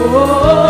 Oh,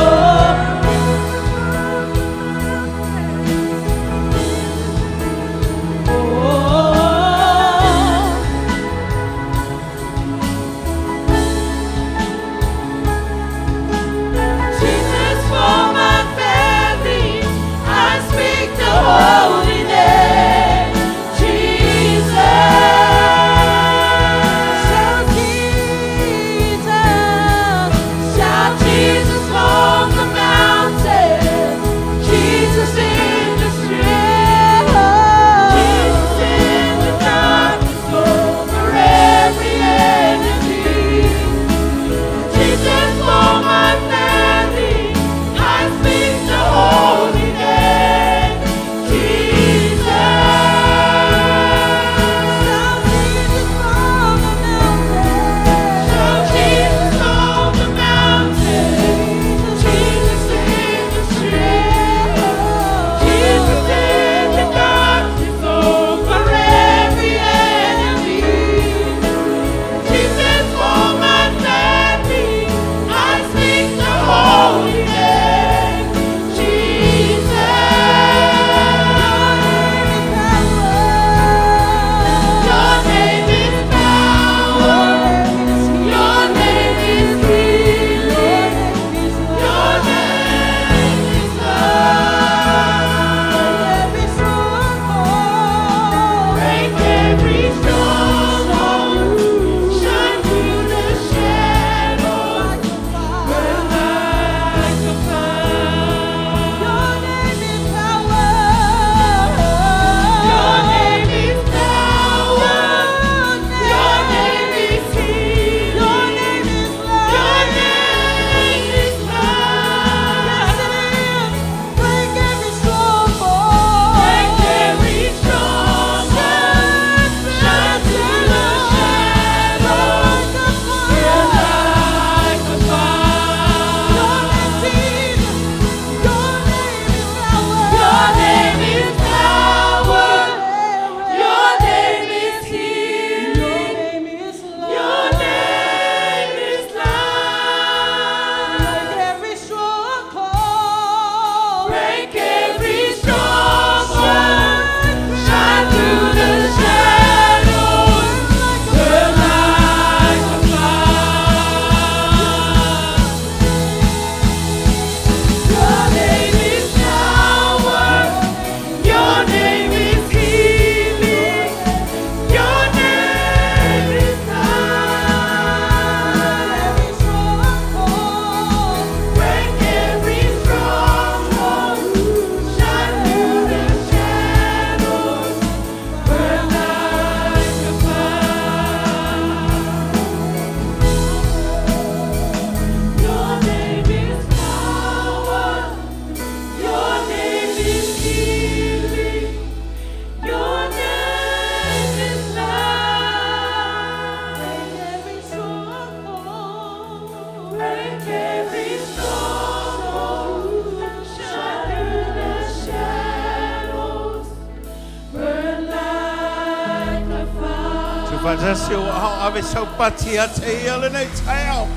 Tuufaatasi ou aao ave sau pati ia te ia lenei taeao.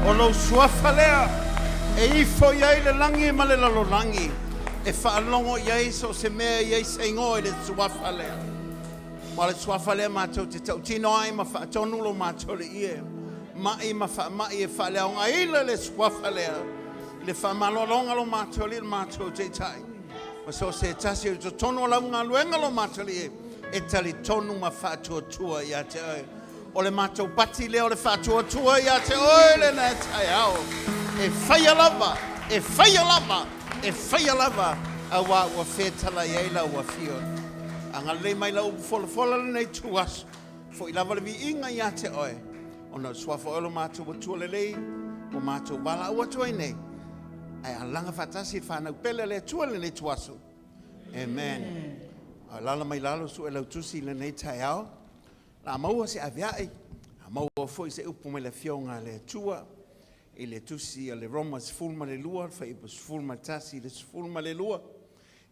O lou suafa lea e ifo i ai le lagi ma le lalolagi, e faalogo i ai so o se mea e i ai se igoa i le suafa lea. Ma o le suafa lea matou te tautino ai ma faatonu lo matou alii e ma'i ma faama'i e faaleaogaina le suafa lea i le faamaloaloga lo matou alii lo matou taitai ma so o se tasi o i totonu o lau galuega lo matou alii e e talitonu ma faatuatua ia te oe. O le matou pati lea o le faatuatua ia te oe lenei taeao. E faia lava, e faia lava, e faia lava, auā ua fetalai ai lau Afioga. Agalelei mai lau upu folafola lenei ituaso. Foi lava le viiga ia te oe, ona o le suafa oe o lo matou Atua lelei, ua matou valaau atu ai nei, ae alaga faatasi le fanau pele a le Atua i lenei ituaso. Amen. Alaala mai lalo sue lau tusi i lenei taeao. La maua se avea'i, a maua foi se upu mai le Afioga a le Atua i le tusi a le Roma 12, le fuaiupu 11 i le 12,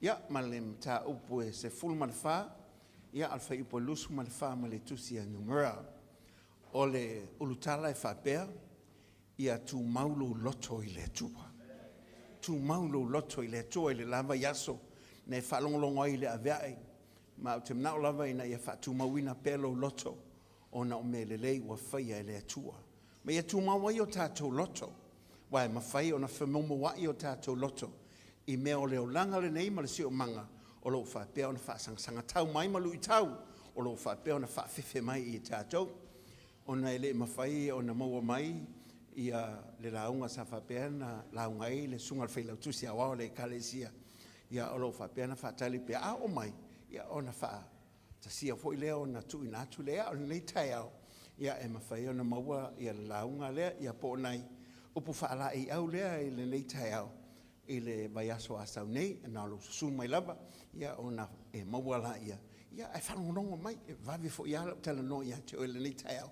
ia, ma le mataupu e 14, ia, a le fuaiupu e 24 ma le tusi a Numera. O le ulutala e faapea, Ia tumau lou loto i le Atua. Tumau lou loto i le Atua i le la vaiaso na e faalogologo ai i le aveae, ma ou te manao lava ina ia faatumauina pea lou loto ona o mea lelei ua faia e le Atua. Ma ia tumau ai o tatou loto, aua e mafai ona femomoai o tatou loto i mea o le olaga lenei ma le siomaga o lo o faapea ona faasangasaga tau mai ma luitau o lo o faapea ona faafefe mai i tatou. Ona e le i mafai ona maua mai ia le lauga sa faapea ona lauga ai le Susuga i le Failautusi Aoao o le Ekalesia, ia o lo o faapea ona faatali pe a oo mai, ia ona faatasia foi lea ona tuuina atu lea. A o lenei taeao, ia e mafai ona maua ia le lauga lea, ia po o nai upu faalaeiau lea i lenei taeao i le vaiaso a sau nei, na o lou susu mai lava, ia ona e maua laia, ia ae faalogologo mai, e vave foi lava lau talanoa ia te oe i lenei taeao,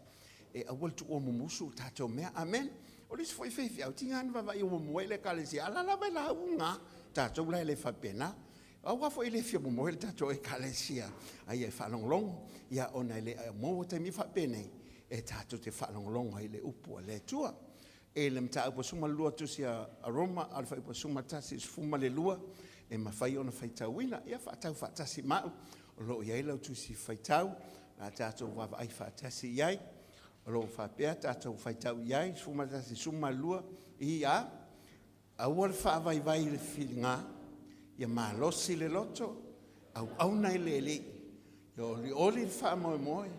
e aua le tuua mumusu o tatou mea. Amen. O le isi foi faifeau, tiga lava na vaavaai ua momoe le Ekalesia, a o la lava e lauga, tatou la e le faapena. Aua foi e le fia momoe le tatou Ekalesia, a ia e faalogologo, ia ona e le maua taimi faapenei e tatou te faalogologo ai i le upu a le Atua. E le mataupu 12 tusi a Roma a le fuaiupu 11 i le 12 e mafai ona faitauina. Ia faatau faatasi ma au, o lo o i ai lau tusi faitau, la tatou vaavaai faatasi i ai. O lo o faapea tatou faitau i ai, 11 12 i a, aua le faavaivai i le filiga, ia malosi le loto, auauna i le Alii, ia olioli le faamoemoe,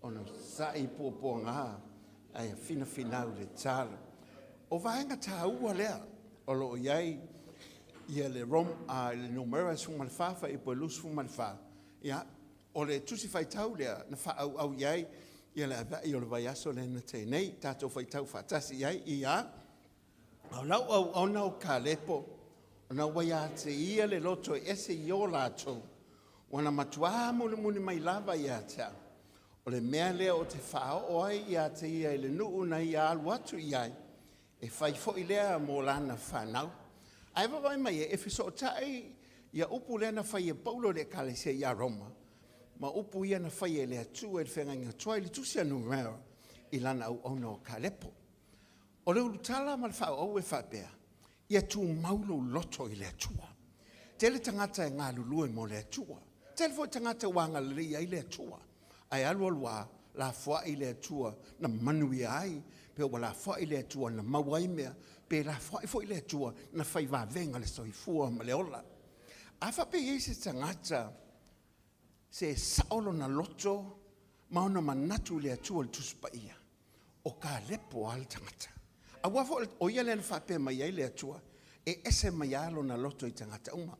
ona sa'i puapuaga ae finafinau le talo. O vaega taua lea o lo o i ai ia le Rom, a, le numera 14 fuaiupu e 24, ia, o le tusi faitau lea na faaauau i ai ia le avea'i o le vaiaso lea na tea nei, tatou faitau faatasi i ai, ia, a o lau auauna o Kalepo, ona ua ia te ia le loto e ese i o latou, Ua na matuā mulimuli mai lava ia te au. O le mea lea ou te faaoo ai ia te ia i le nuu na ia alu atu i ai, e fai foi lea mo lana fanau. Ae vaavaai mai e, e fesootai ia upu lea na fai e Paulo i le Ekalesia ia Roma, ma upu ia na fai e le Atua i le feagaiga tuai i le tusi a Numera i lana auauna o Kalepo. O le ulutala ma le faaauau e faapea, Ia tumau lou loto i le Atua. Tele tagata e galulue mo le Atua. Tele foi tagata ua agalelei ai le Atua. Ae alualu a, lafoai le Atua na manuia ai, pe ua lafoai le Atua na maua ai mea, pe lafoai foi le Atua na fai vavega le soifua ma le ola. A faapea e i ai se tagata se sao lona loto ma ona manatu i le Atua i le Tusi Paia, o Kalepo lava le tagata. Aua foi o ia lea na faapea mai ai le Atua, e ese mai lava lona loto i tagata uma.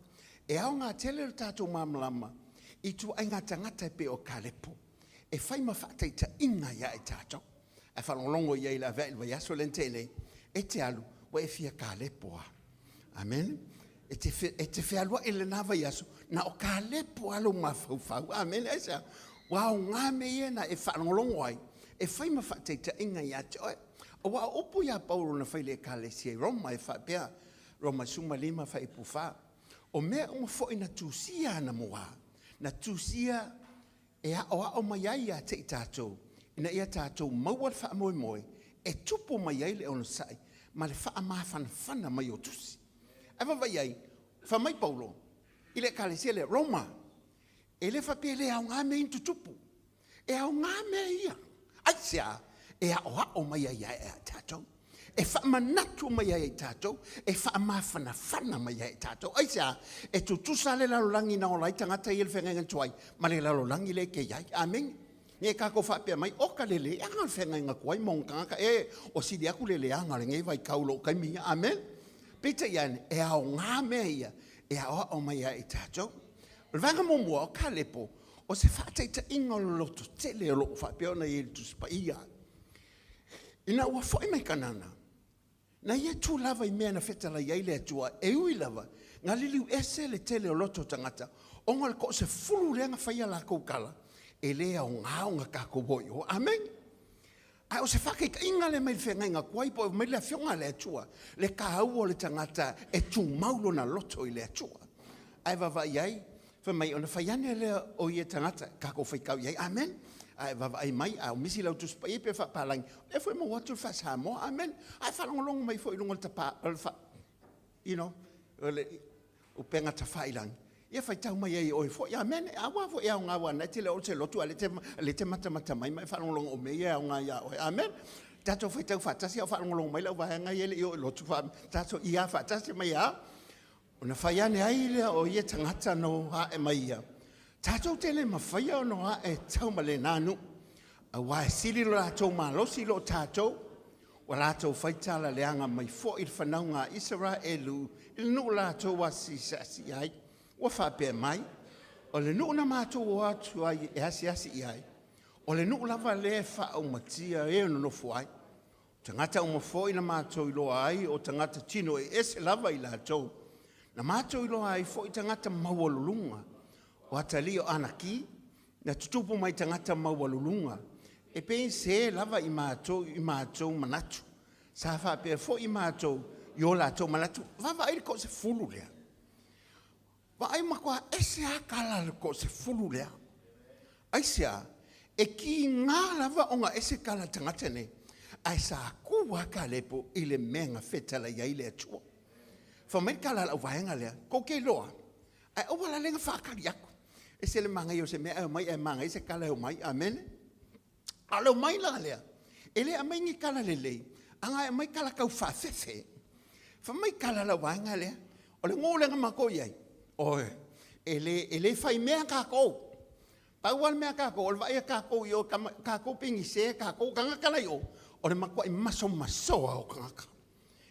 E aoga tele lo tatou malamalama i ituaiga tagata e pei o Kalepo, e fai ma faataitaiga ia i tatou. Ae faalogologo i ai i le avea'i i le vaiaso lea na tea nei, e te alu, ua e fia Kalepo lava. Amene. E te, e te fealuai i lena vaiaso, na o Kalepo lava lou mafaufau. Amene. Aisea? Ua aoga mea ia na e faalogologo ai, e fai ma faataitaiga ia te oe. Aua o upu ia Paulo na fai i le Ekalesia i Roma e faapea, Roma 15 fuaiupu 4, O mea uma foi na tusia anamua, na tusia E aoao mai ai ia te i tatou, ina ia tatou maua le faamoemoe e tupu mai ai le onosai ma le faamafanafana mai o tusi. Ae vaavaai ai, fai mai Paulo i le Ekalesia lea, Roma, e le faapea e le aoga mea ia na tutupu. E aoga mea ia. Aisea? E aoao mai ai ia i tatou. E faamanatu mai ai ia i tatou, e faamafanafana mai ai ia i tatou. Aisea? E tutusa le lalolagi na ola ai tagata ia i le feagaiga tuai ma le lalolagi lea e te i ai. Amene. Ne i tatou faapea mai, oka le leaga o le feagaiga tuai ma ona tagata, e, ua sili atu le leaga o lenei vaitau i lou taimi. Amene. Peitai ane, e aoga mea ia e aoao mai ai ia i tatou. O le vaega muamua, o Kalepo, o se faataitaiga o le lototele o lo o faapea ona i ai i le Tusi Paia. Ina ua foi mai Kanana, na ia tu lava i mea na fetalai ai le Atua, e ui lava na liliu ese le tele o loto o tagata, ona o le toasefulu lea na faia latou tala, e le aoga ona tatou o i o. Amene. Ae o se faataitaiga lea mai le feagaiga tuai po o mai le Afioga a le Atua, le taua o le tagata e tumau lona loto i le Atua. Ae vaavaai ai, fai mai, ona fai ane lea o ia tagata, tatou faitau i ai, amen. Ae vaavaai mai, a o misi lau Tusi Paia pe faapalagi, o lea foi e maua atu le faa-Samoa, amen. Ae faalogologo mai foi i luga o le tapa, o le fa, you know, o le upega tafailagi, ia faitau mai ai e oe foi, amene. Aua foi e aoga aua na e te le oo se lotu, a o lea e te matamata mai ma e faalogologo o mea ia e aoga ia oe, amene. Tatou faitau faatasi a o faalogologo mai lau vaega ia e le i oo i lotu, tatou ia faatasi mai a. Ona fai ane ai lea o ia tagata na o ae mai ia, Tatou te le mafaia ona o ae tau ma lena nuu, aua e sili lo latou malosi i lo tatou. Ua latou fai tala leaga mai foi i le fanauga a Isaraelu i le nuu latou asiasi ai, ua faapea mai, O le nuu na matou o atu ai e asiasi i ai, o le nuu lava lea e faaumatia e nonofo ai. O tagata uma foi na matou iloa ai o tagata tino eese lava i latou. Na matou iloa ai foi tagata maualuluga, o atalii o Anaki, na tutupu mai tagata maualuluga, e pei se lava i matou i matou manatu. Sa faapea foi matou i o latou manatu. Vaavaai le toasefulu lea. Vaai matua ese lava tala a le toasefulu lea. Aisea? E tiga lava ona ese tala a le tagata nei, ae sa tu lava Kalepo i le mea na fetalai ai le Atua. Fai mai le tala a lau vaega lea, tou te iloa, ae aua la le na faatali atu. Ese le manaia o se mea ae omai ae manaia se tala e omai. Amene. A o le omai la lea, e le aumai ni tala lelei, a na e aumai tala tau faafefe. Fai mai tala a lau vaega lea, o le nuu lea na matou i ai, oi, e le, e le fai mea tatou. Pau lava le mea a tatou, o le vaai a tatou i o, tatou penise, tatou tagata la i o, o le matuai masomasoa o tagata.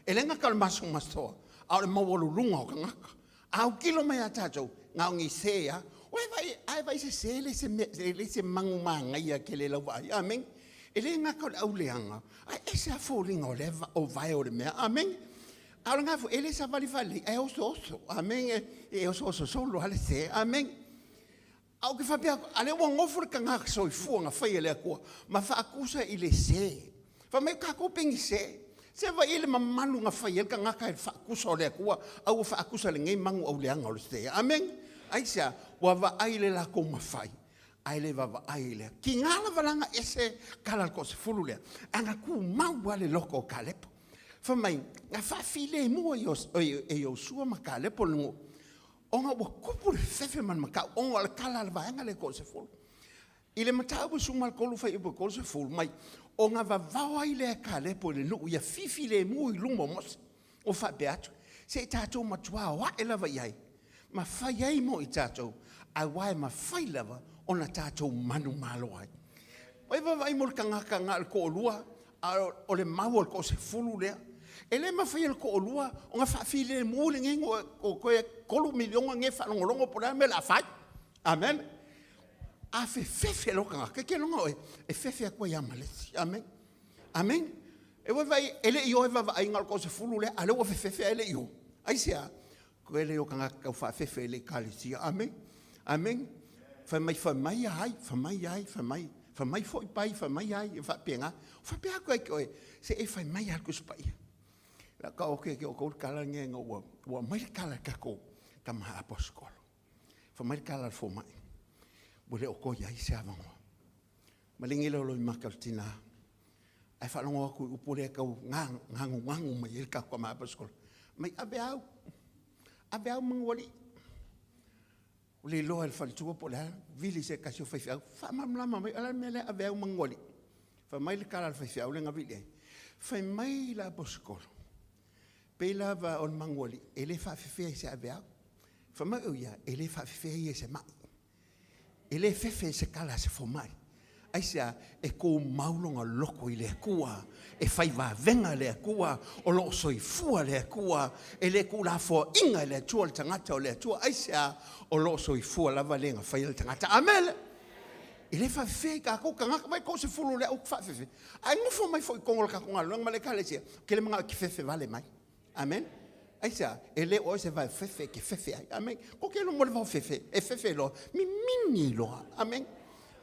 E le gata o le masomasoa, a o le maualuluga o tagata. A autilo mai ia tatou, na o ni se lava. Ua e vaai, a e vaai i se se, e le se mea, e le se magu manaia tele i lau vaai. Amene. E le gata o le auleaga, ae ese lava foliga o lea o vae o le mea. Amene. A o lena foi, e le savali faalelei, ae osooso. Amene. E osooso solo lava le se. Amene. A ou te faapea atu, a lea ua nofo le tagata soifua na faia e le Atua ma faatusa i le se. Fai mai o tatou pei se. Se vaai i le mamalu na fai ai le tagata i le faatusa o le Atua, a ua faatusa i lenei magu auleaga o le se. Amene. Aisea? Ua vaai i le latou mafai, ae le vaavaai i le. Tiga lava la na ese tala a le toasefulu lea, ae na tumau lava le loto o Kalepo. Fai mai, na faafilemu e Iosua ma Kalepo le nuu, Ona ua tupu le fefe ma le matau, ona o le tala a le vaega lea e toasefulu. I le mataupu e 13 fuaiupu e 30 mai, ona vavao ai lea e Kalepo i le nuu ia fifilemu i luma o Mose, ua faapea atu, Se i tatou matuā o ae lava i ai, ma fai ai mo i tatou, aua e mafai lava ona tatou manumalo ai. Ua e vaavaai mo le tagata na o le toalua, a o le mau o le toasefulu lea. E le mafai e le toalua ona faafilemu lenei nuu o toe 3 miliona nei e faalogologo po o le a le mea o le a fai. Amen. A fefefe loa tagata, e te iloga oe e fefe atu ai lava ma le isi. Amen. Amen. E vaai, e le i o e vaavaai na o le toasefulu lea, a o lea ua fefefe ae le i o. Aisea? Koe le o tagata tau faafefe i le ekalesia. Amene. Amene. Fai mai, fai mai ai, fai mai ai, fai mai, fai mai foi pai, fai mai ai, e faapena. Faapea atu ai ke oe, se e fai mai a le Tusi Paia. La ka o ke ke o kou le tala nge nga ua, ua mai le tala ka kou tama aposkolo. Fai mai le tala le fomai. Ua le o toe i ai se avanoa. Maligi lea o Loimata o le tina, ae faalogo atu i upu lea e tau ganuganu mai ai le tatou tama apostola. Mai ave au, ave au manualii. Ua le iloa e le faletua po o le a, vili i se tasi o faifeau, faamalamalama mai, o le a le mea lea ave au manualii? Fai mai le tala a le faifeau lea na vili ai, fai mai le aposetolo, pei lava o le manualii e le faafefea i se aveao. Fai mai o ia, e le faafefea ia i se mai. E le fefe i se tala a se fomai. Aisea? E tumau lona loto i le Atua, e fai vavega le Atua, o lo o soifua le Atua, e le tuulafoaiina e le Atua le tagata o le Atua. Aisea? O lo o soifua lava le na faia le tagata. Amene! E le faafefea i tatou tagata, vaai 30 lea ou te faafefea. Ae nofo mai foi i totonu o le tatou galuega ma le Ekalesia, ou te le manao e te fefe vale mai. Amen. Aisea? E le o oe se vaefefe e te fefe ai. Amen. Ko ke mo le vaofefe, e fefe loa, mimini loa. Amen.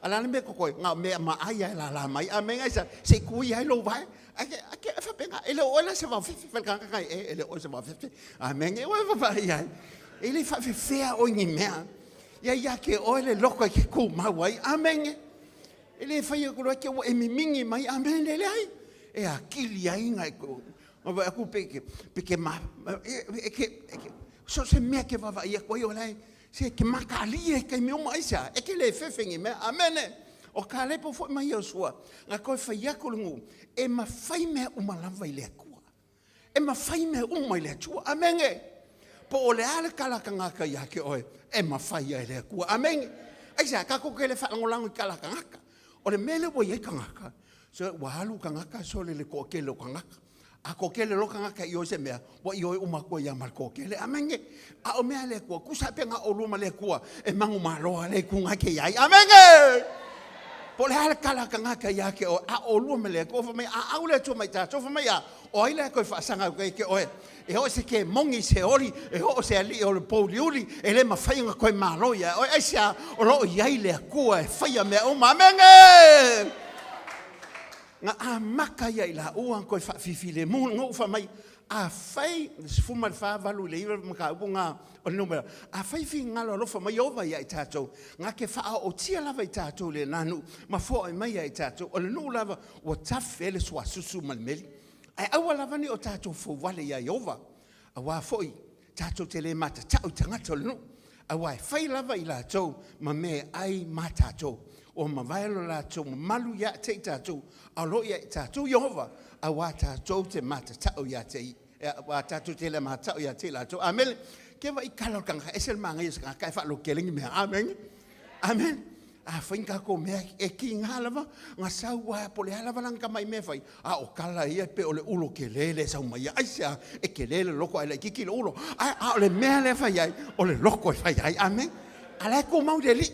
A le a le mea totoe, na o mea maai e lala mai. Amen. Aisea? Se i kui ai lou vae. Ai ke, ai ke, faapena, e le o oe la se vaofefe, fai le tagata kai, e, e le o oe se vaofefe. Amen. E oe vaavaai ai. E le faafefea oe ni mea. Ia ia te oe le loko e ke kumau ai. Amen. E le fai aku loa ke ua e mimini mai. Amen. E leai. E akili ai ngai Ma vaai aku pe ke, pe ke ma, e, e, ke, e ke, so se mea ke vaavaai aku ai o lae, se ke makalia i taimi uma aisea, e ke le fefe ni mea. Amene. O Kalepo foi ma Iosua, na toe fai aku le nuu, e mafai mea uma lava i le Atua. E mafai mea uma i le Atua. Amene. Po o le a le tala a tagata ia te oe, e mafai ia e le Atua. Amene. Aisea, tatou te le faalagolago i tala a tagata. O le mea lea ua i ai tagata, So, ua alu tagata sole le toatele o tagata. A toatele loa tagata i ioe se mea, ua ioe uma atu ai lava ma le toatele. Amene. A o mea a le Atua, tusa pe na o oulua ma le Atua, e manumalo lava le itu na e te i ai. Amene. Po o le a le tala a tagata ia te oe, a o oulua ma le Atua, fai mai, a au le Atua mai tatou, fai mai a, o ai la e toe faasaga atu ai ia te oe? E oo se kemoni i se oli, e oo se alii o le pouliuli, e le mafai ona toe malo ia oe. Aisea? O lo o i ai le Atua e faia mea uma. Amene! Na amata ia i laua ona toe faafifilemu le nuu, fai mai, afai, 14, 8 i le 9 mataupu na o le numera, afai finagalo alofa mai Ieova ia i tatou, na te faaootia lava i tatou i lena nuu, ma foai mai ia i tatou. O le nuu lava ua tafe le suasusu ma le meli. Ae aua lava ne i o tatou fouvale iā Ieova, auā foi tatou te le matatau i tagata o le nuu, auā e fai lava i latou ma mea e ai ma tatou. Ua mavae lo latou mamalu iā te i tatou, a o lo o ia i tatou Ieova, auā tatou te matatau iā te i, auā tatou te le matatau iā te i latou. Amene. Ke vaai kala o le tagata, ese le manaia o se tagata e faalotele ni mea. Amene. Amen. Afai ni tatou mea e kiga lava, na sau a po o le a lava lana tamai mea e fai, a o kala ia e pei o le ulo kele lea e sau mai ia. Aisea? E kele le loko ae laitiiti le ulo. Ae a o le mea lea e fai ai, o le loko e fai ai. Amen. A la e tumau i le Alii.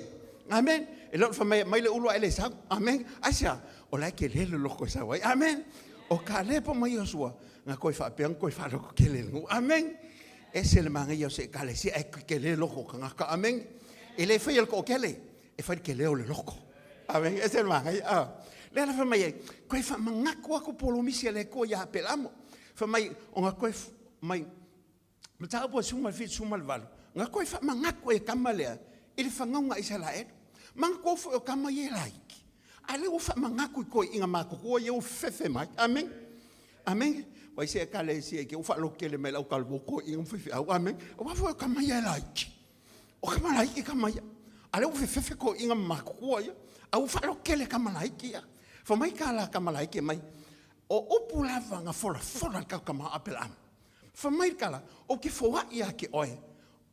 Amen. E le o le fai mai, aumai le ulu ae le sau. Amen. Aisea? O la e kele le loko e sau ai. Amen. O Kalepo ma Iosua, na toe faapea ona toe faalototele le nuu. Amen. Ese le manaia o se Ekalesia ae kele loko o tagata. Amene. E le faia le toatele, e fai le kele o le loko. Amene. Ese le manaia. Ah. Lea la fai mai ai, koe faamanatu atu polomisi a le Atua ia Apelamo. Fai mai, ona koe mai, mataupu a 17, 18, na koe faamanatu ai e tama lea i le fagauga a Isaraelu. Manatua foi o tama ia e laiti. A lea ua faamanatu i toeaiina matutua ia ua fefefe mai. Amene. Amene. Vai se ekalesia i ke ua faalototele mai lau talavou toeaiina ma faifeau. Amene. Aua foi o tama ia e laiti. O tama laiti tama ia. A lea ua fefefe toeaiina ma matutua ia. A ua faalototele tama laiti ia. Fai mai ka la tama laiti mai, o upu lava na folafola le tau tama o Apelama. Fai mai le tala, ou te foai ia te oe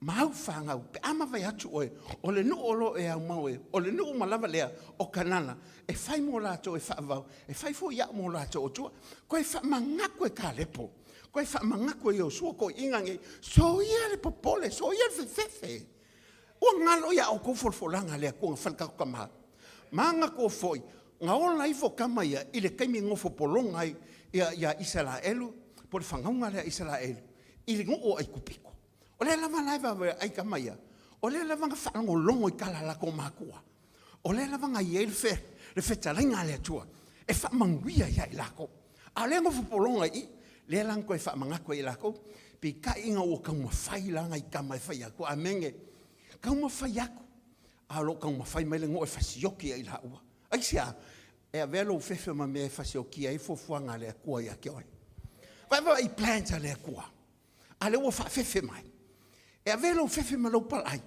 ma au fanau, pe a mavae atu oe, o le nuu o lo o e aumau e, o le nuu ma lava lea o Kanana, e fai mo latou e faavavau, e fai foi iaʻu mo latou o tua. Koe faamanatu e Kalepo, koe faamanatu e Iosua toeaiina nei, soia le popole, soia le fefefe. Ua galo iā outou folafolaga a le Atua na fai le tatou tama. Manatua foi, na ola ifo tama ia i le taimi e nofo pologa ai ia Isaraelu, po o le fagauga lea a Isaraelu, i le nuu o Aikupito. O lea lava la e vaavaai tama ia, o lea lava na faalogologo i tala a latou matua, o lea lava na i ai le fetalaiga a le Atua e faamanuia ia i latou. A o lea e nofo pologa i i, lea la na toe faamanatu ai i latou, peitai ina ua taumafai la nai tama e fai atu, amene, taumafai atu. A o lo o taumafai mai le nuu e fasioki ia i laua. Aisea? E avea lou fefe ma mea e fasiokia ai fuafuaga a le Atua ia te oe. Vaai i plans a le Atua. A lea ua faafefe mai. E avea lou fefe ma lou palaai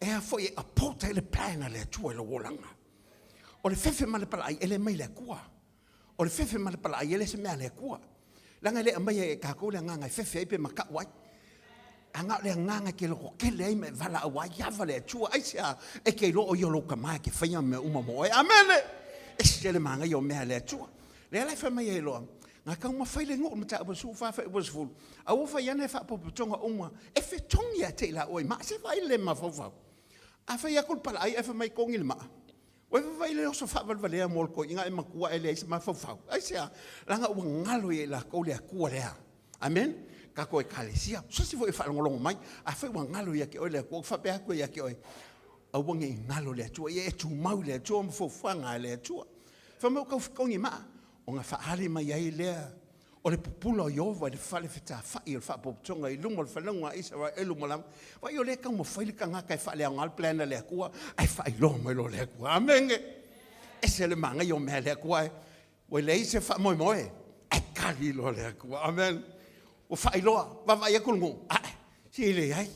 e a foi e abort ai le plan a le Atua i lou olaga. O le fefe ma le palaai e le mai le Atua. O le fefe ma le palaai e le se mea a le Atua. Leaga e le aumaia e tatou le agaga e fefe ai pe matau ai. A na o le agaga e te lototele ai ma e valaau ai, ava le Atua, aisea? E te iloa o ia lou tama e te faia mea uma mo oe. Amene! Ese le manaia o mea a le Atua. Lea la e fai mai ai loa, na taumafai le nuu i le mataupu 14 faaiuga 10, a ua fai ane faapotopotoga uma e fetogi ia te i laua i maa. Se vaai le mafaufau. A fai atu le palaai ae fai mai togi le maa, Ua vaai le oso faavalevalea mo le toeaina ae matua ae leai se mafaufau. Aisea? Leaga ua galo ia i latou le Atua lea. Amen. Tatou ekalesia, se isi foi e faalogologo mai, afai ua galo ia te oe le Atua, ou te faapea atu ia te oe, aua ne i galo le Atua, ia e tumau i le Atua ma fuafuaga a le Atua. Fai mai ua tau fetogi maa, ona faaali mai ai lea O le pupula o Ieova i le fale fetafai o le faapotopotoga i luma o le fanauga a Isaraelu ma lava. Vaai o lea e taumafai le tagata e faaleaoga le plan a le Atua ae faailoa mai loa le Atua. Amene! Ese le manaia o mea a le Atua e. Ua leai se faamoemoe ae kali loa le Atua. Amen! Ua faailoa, vaavaai atu le nuu, ae, se leai.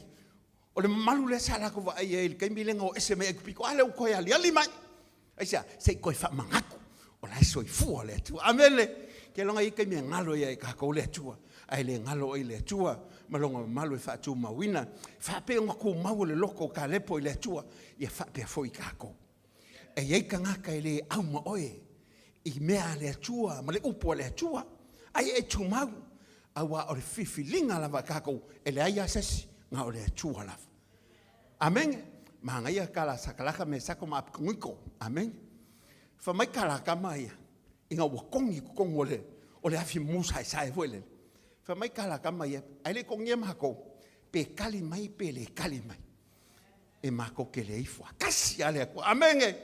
O le mamalu lea sa latou vaai ai i le taimi lea na o ese mai Aikupito, a lea ua toe aliali mai. Aisea? Se i toe faamanatu, o la e soifua le Atua. Amene! Keiloga e i ai taimi e galo ai ia i tatou le Atua, ae le galo ai le Atua ma Lona mamalu e faatumauina. Faapea ona tumau le loto o Kalepo i le Atua, ia faapea foi tatou. E i ai tagata e le au ma oe i mea a le Atua ma le upu a le Atua, ae e tumau, aua o le filifiliga lava a tatou, e leai lava se isi, na o le Atua lava. Amene. Manaia kala sakalaka me sako ma apikuiko. Amene. Fa mai kala kama ia, ina ua kogi i totonu o le, o le afi mumu saesae foi lele. Fa mai kala kama ia, ae le kogia makou, pe kali mai pe le kali mai. E makou ke le ifo a kasi a le Atua. Amene.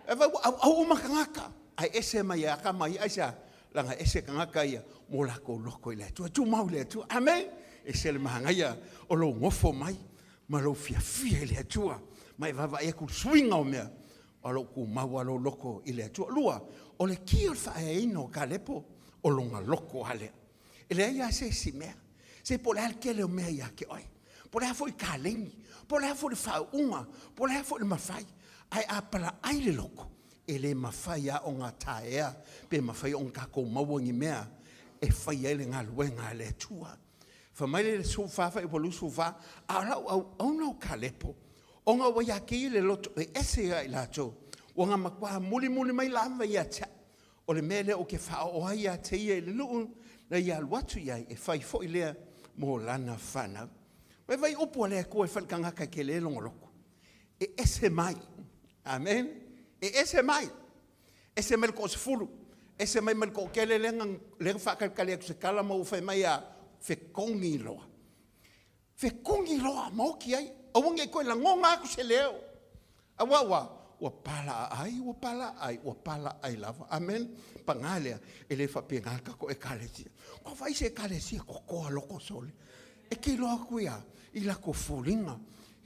E vai ua auau uma tagata, ae ese mai e aka mai, aisea? Leaga e ese tagata ia mo lakou loko i le Atua. Tumau i le Atua. Amen. Ese le manaia o lou nofo mai ma lou fiafia i le Atua, ma e vaavaai atu i le suiga o mea, o lou tumau a lou loko i le Atua. Lua, o le ki o le faaeaina o Kalepo, o lona loko lava lea. E leai lava se isi mea. Se po o le a le tele o mea ia te oe, po o le a foi le kaleni, po o le a foi le faauuga, po o le a foi le mafai, ae a palaai le loko, e le mafai lava ona taea pe mafai ona tatou maua ni mea e fai ai le galuega a le Atua. Fai mai le 14 faaiuga 24, A o lau auauna o Kalepo, ona ua ia te ia le loto e ese ia i latou, ua na matua mulimuli mai lava ia te au. O le mea lea ou te faaoo ai ia te ia i le nuu na ia alu atu i ai, e fai foi lea mo lana fanau. Vaivai upu a le Atua e fai i le tagata e tele lona loto. E ese mai. Amen. E ese mai. Ese mai le toasefulu. Ese mai ma le toatele lea na, lea na faatalitali atu se tala ma ua fai mai a fetogi loa. Fetogi loa ma oti ai. Aua ne i toe lagona atu se leo. Aua ua, ua palaai, ua palaai, ua palaai lava. Amen. Paga lea, e le faapena le tatou Ekalesia. Kua vaai se Ekalesia kokoa loko sole. E te iloa atu ia i latou foliga,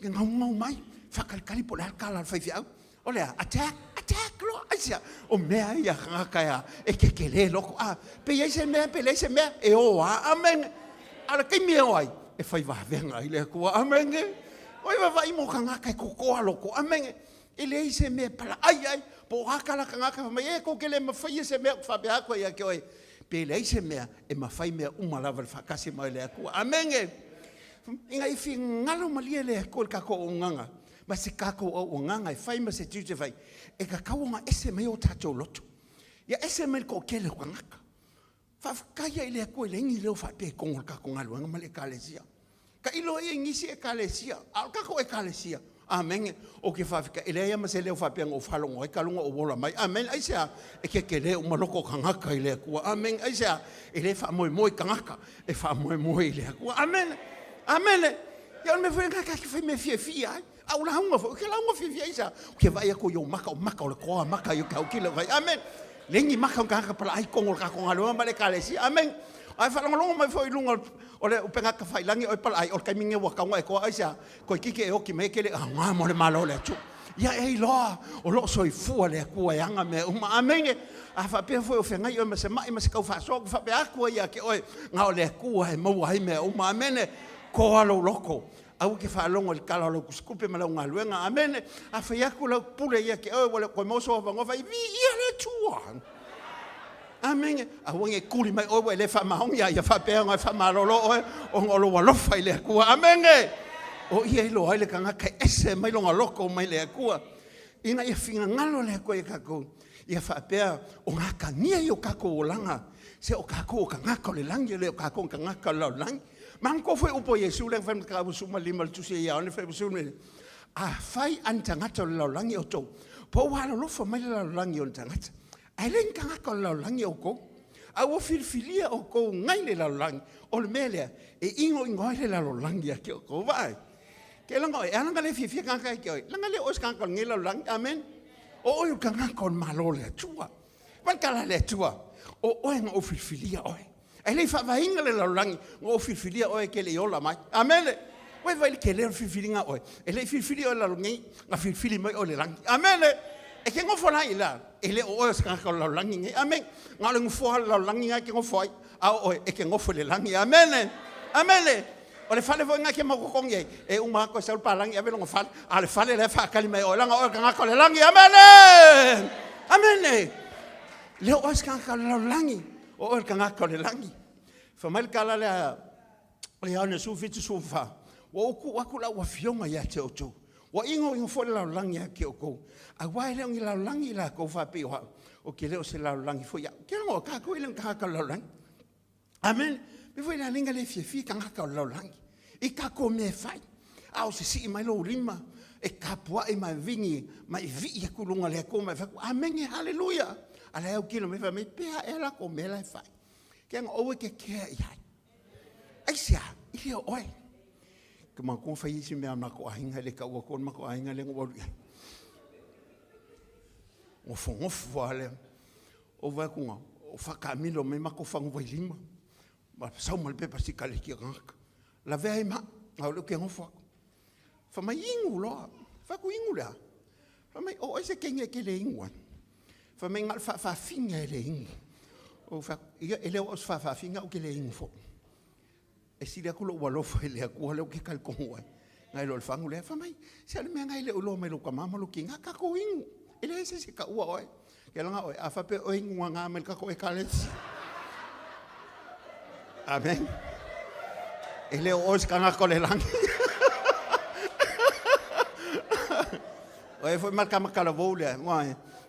e gaugau mai, faatalitali po o le a le tala a le faifeau. O le a? Attack, attack loa. Aisea? O mea ia a tagata e a, e tetele loko. A, pe i ai se mea pe leai se mea, e o lava. Amene. A o le taimi e o ai, e fai vavega ai le Atua. Amene. Oi vaavaai mo tagata e kokoa loko. Amene. E leai se mea e palaai ai, po o a tala tagata fai mai, e kou te le mafaia se mea, ou te faapea atu ai ia te oe, pe leai se mea, e mafai mea uma lava le faatasi mai le Atua. Amene. Ina ia finagalo malie le Atua i le tatou auaunaga, ma se tatou auaunaga e fai ma se tiute e fai, e tatau ona ese mai o tatou loto. Ia ese mai le toatele o tagata. Faafetai ai i le Atua e leai ni leo faapea i totonu o le tatou galuega ma le Ekalesia. Tailo ai i nisi Ekalesia, a o le tatou Ekalesia, amene, ou te faafetai, e leai lava ma se leo faapea na ou faalogo ai talu ona ou ola mai, amene, aisea? E tetele uma loko o tagata i le Atua, amene, aisea? E le faamoemoe i tagata, e faamoemoe i le Atua, amene, amene. Ia o le mea foi lena ta te fai mea fiafia ai. A o lauga foi, ou te lauga fiafia aisea? Ou te vaai atu i ou maka, o maka o le toa maka i o ke aukile o kai. Amen. Leai ni maka o tagata palaai i totonu o le tatou galuega ma le Ekalesia. Amen. Ae faalogologo mai foi i luga o le upega tafailagi oe palaai, o le taimi lenei ua tatau ona e toa. Aisea? Toeitiiti e oti mai e te le aoga mo le Malo o le Atua. Ia e iloa o lo o soifua le Atua e ana mea uma. Amene. A faapea foi o feagai oe ma se mai ma se tau faasoa, ou te faapea atu ai ia te oe, na o le Atua e maua ai mea uma. Amene. Toa lou loto. Aua e te faalogo i le tala o lau tusitupe ma lau galuega. Amene. A fai atu lau pule ia te oe ua le o toe maua sou avanoa, fai, Viia le Atua! Amene. Aua ne i tuli mai oe ua e le faamaoni, a ia faapea ona e faamalolo oe ona o lou alofa i le Atua. Amene. O ia e iloa ai le tagata e ese mai lona loto mai le Atua, ina ia finagalo le Atua ia tatou, ia faapea ona atagia i o tatou olaga, se o tatou o tagata o le lagi, e le o tatou o tagata o le lalolagi. Manatua foi upu a Iesu lea na fai mai Mataupu 15 i le tusi a Ioane 15, Afai a ni tagata o le lalolagi outou, po ua alolofa mai le lalolagi i ona tagata, Ae le ni tagata o le lalolagi outou, a ua filifilia outou ngai le lalolagi, o le mea lea e igoigo ai le lalolagi ia te outou. Vaai, ke langa oe, e ala na le fiafia tagata ia te oe, langa le o oe se tagata o lenei lalolagi. Amen. O oe o le tagata o le Malo o le Atua. Vaai le tala a le Atua, o oe na ou filifilia oe. Ae le i faavaeina le lalolagi, na ou filifilia oe e te le i ola mai. Amene. Ua e vaai i le tele o le filifiliga oe. E le i filifili oe i le lalolagi nei, na filifili mai oe i le lagi. Amene. E te nofo la i la, e le o oe o se tagata o le lalolagi nei. Amene. Na o le nofoa o le lalolagi lena e te nofo ai, a o oe e te nofo i le lagi. Amene. Amene. O le fale foi lena e te mautotogi ai, e uma atu e sau le palagi ave lona fale, a o le fale la e faatali mai e oe, leaga o oe o le tagata o le lagi. Amene. Amene. Le o oe se tagata o le lalolagi, o oe le tagata o le lagi. Fai mai le tala lea o Ioane 17, 14, Ua ou tuu atu lau afioga ia te outou, ua igoigo foi le lalolagi ia te outou, aua e le o ni lalolagi i latou faapei o au, ou te le o se lalolagi foi au. Ke loa, kākou e le o ni tagata o le lalolagi. Amen. Pei foi le alinga le fiafia tagata o le lalolagi i kākou mea e fai. A o se sii mai lou lima e tapuai ma e vigi ma e vii atu i luga o le Atua ma e fai atu, Amene, haleluia. A la e autilo mai fai mai, pe a ea latou mea la e fai. Ke aga aua e te kea i ai. Aisea, i le o oe. Ke matou fai isi mea a matou aiga, e le tau atu le matou aiga lea na ou alu i ai. Nofonofo lava lea. Ou vaai atu na faataamilo mai matou faguvailima ma sau ma le pepa sikaleki a tagata. Lavea ai ma au, a o lea ou te nofo atu. Fai mai, inu loa. Fai atu, inu le a? Fai mai, o oe se teine e te le inu ai. Fai mai, na o le faafaafina e le inu. Ou fai atu, ia, e le o au o se faafaafina, ou te le inu foi. E sili atu lou alofa i le Atua lea ou te talitonu ai, nai lo le fagu lea. Fai mai, se o le mea lena e le o iloa mai lou tama ma lou tina, tatou inu. E leai se isi e taua oe. Ke laga oe, a faapea oe inu gaga mai le tatou Ekalesia. Amen. E le o oe se tagata o le lagi. O e foi ma le kamakalavou lea, ua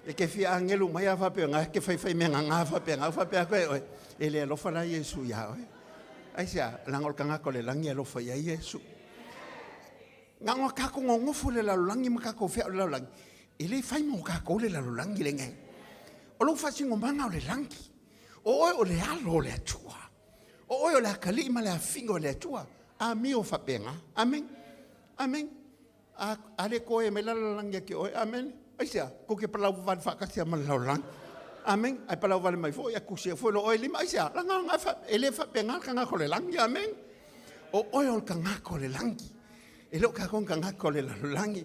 e ke fia agelu mai a faapea nga ke faifai mea gaga faapea nga, faapea atu e oe, e le alofa la Iesu iā oe. Aisea? Leaga o le tagata o le lagi e alofa i ai Iesu. Na ona tatou nonofo i le lalolagi ma tatou feau i le lalolagi, e le fai mo tatou le lalolagi lenei. O lou faasinomaga o le lagi. O oe o le alo o le Atua. O oe o le atalii ma le afiga o le Atua. Amio faapena. Amen. Amen. A, a le koe mai la lalolagi ia te oe. Amen. Aisea? Kou te palau vale faatasi lava ma le lalolagi. Amen. Ae palau vale mai foi, a kusi foi lo oe lima. Aisea? Laga nga fa, e le faapena le tagata o le lagi. Amen. O oe o le tagata o le lagi. E le o kākou ni tagata o le lalolagi.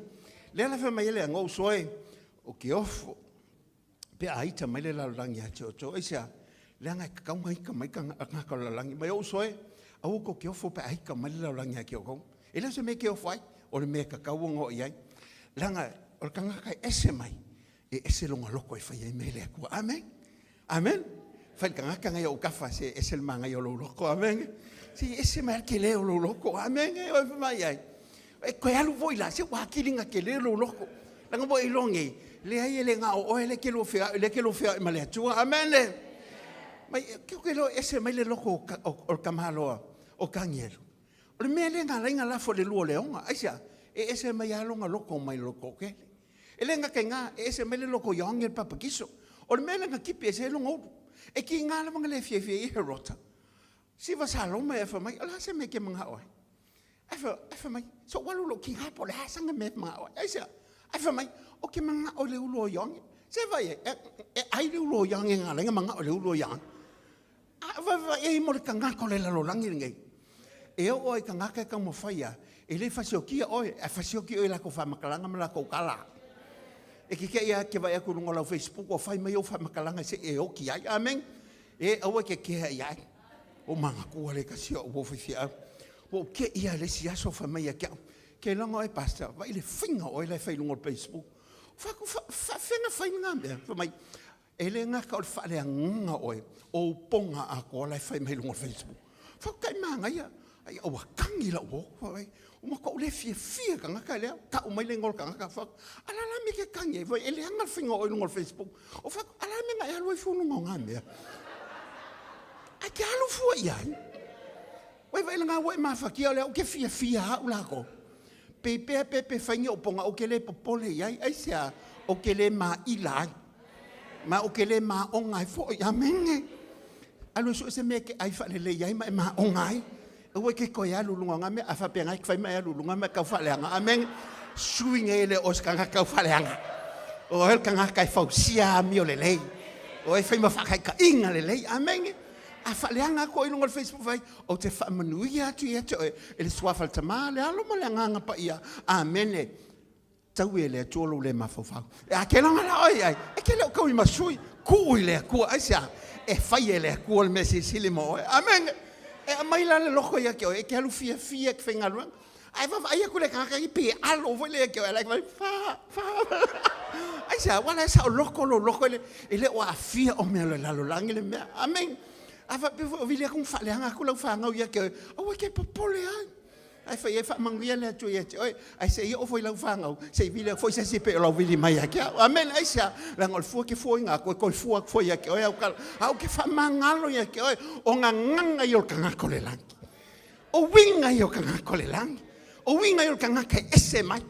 Lea la fai mai ai le Aga uso e, o ke ofo, pe a ita mai le lalolagi ia te outou. Aisea? Leaga e tatau ona ita mai tagata o le lalolagi. Mai ou uso e, aua kou te ofo pe a ita mai le lalolagi ia te outou. E le o se mea e te ofo ai, o le mea e tatau ona oo i ai. Leaga o le tagata e ese mai, e ese lona loko e fai ai mea i le Atua. Amen. Amen. Fai le tagata ngai ou kafa se ese le magaia o lou loko. Amen. Se ese mai le tele o lou loko. Amen. E oe mai ai. E koe alu foi la se ua akili nga tele o lou loko. Langa mo i longi, leai e le nga o oe le ke lo fea, le ke lo fea ma le Atua. Amen. Mai ke ke lo ese mai le loko o le tamaloa o Kanielu. O le mea lea na ala ai na lafo i le lua o le oga. Aisea? E ese mai lava lona loko mai le loko o Kele. E le gata i gā, e ese mai le loko i Ioane le Papakiso. O le mea lea na tipi ese ai lona ulu. E kīnā lava na le fiafia ai Herota. Siva Saloma e fai mai, o le a se mea e ke manao ai? Ae fai mai, so ua alu lou kīnā po o le a sana mea e manao ai. Aisea? Ae fai mai, o ke manao i le ulu o Ioane. Se vaai ai, e ai le ulu o Ioane na ala ai na manao i le ulu o Ioane. A vaivai ai mo le tagata o le lalolagi lenei. E oo ai tagata e taumafai a, e le fasiokia oe, ae fasioki oe i latou faamatalaga ma latou tala. E ke keʻi a ke vaai aku i luga o lau Facebook ua fai mai ou faamatalaga se i e oki ai. Amene. E aua e te kea i ai. Ua ou manatua le tasi o au uo faifeau. Ua ou teʻi lava i le isi aso fai mai ia te au, Ke iloga oe Pastor, vaai le faiga o oe la e fai i luga o le Facebook. Ou fai atu, Faafefea ona fai lena mea? Fai mai, E le gata o le faaleagaga oe, o ou poga atoa la e fai mai i luga o le Facebook. Ou fai atu, Tai manaia, ai ua tagi lau uo. Fai mai, ua matuai le fiafia le tagata lea, tau mai le igoa o le tagata. Fai atu, a o le a la le mea e te tagi ai? Fai mai, e leaga le faiga o oe i luga o le Facebook. Ou fai atu, a o le a le mea na e alu ai fua i luga o na mea? Ae te alu fua i ai. Ua e vaai lena ua e mafatia o lea ou te fiafia au latou. Pei pea pe pe fai ni ou poga ou te le popole i ai. Aisea? Ou te le maila ai. Ma ou te le maoga ai foi. Amene. Alu e sue se mea e te ai faalelei ai ma e maoga ai. Aua e te toe alu i luga o na mea. A faapena e te fai ma e alu i luga ma e tau faaleaga. Amene. Sui nei e le o se tagata tau faaleaga. O oe le tagata e fausia amio lelei. O oe e fai ma faataitaiga lelei. Amene. A faaleaga atu oe i luga o le Facebook fai, ou te faamanuia atu ia te oe i le suafa o le Tama, le Alo ma le Agaga Paia. Amene. Taui e le Atua lou le mafaufau. A ke loga la oe i ai, e ke le o taui ma sui, tuu i le Atua. Aisea? E fai e le Atua le mea silisili mo oe. Amene. E aumai la le loko ia te oe, e te alu fiafia e te faigaluega. Ae vaavaai atu le tagata ia pei e alo foi lea ia te oe, like mai, fa, fa. Aisea? Aua la e saoloto lou loto, e le o aafia o mea o le lalolagi le mea. Amene. A faapea foi o vili atu ma faaleaga atu lau fanau ia te oe, aua e te popole ai. Ae fai ai faamanuia le Atua ia te oe. Ae se i oo foi lau fanau, se i vili atu foi se isi pei o lau vili mai ia te au. Amene. Aisea? Leaga o le fua e te fuaina atu, e toe fua atu foi ia te oe au tala. A ou te faamagalo ia te oe, o gagana ia o le tagata o le lagi. O uiga ia o tagata o le lagi. O uiga ia o le tagata e ese mai.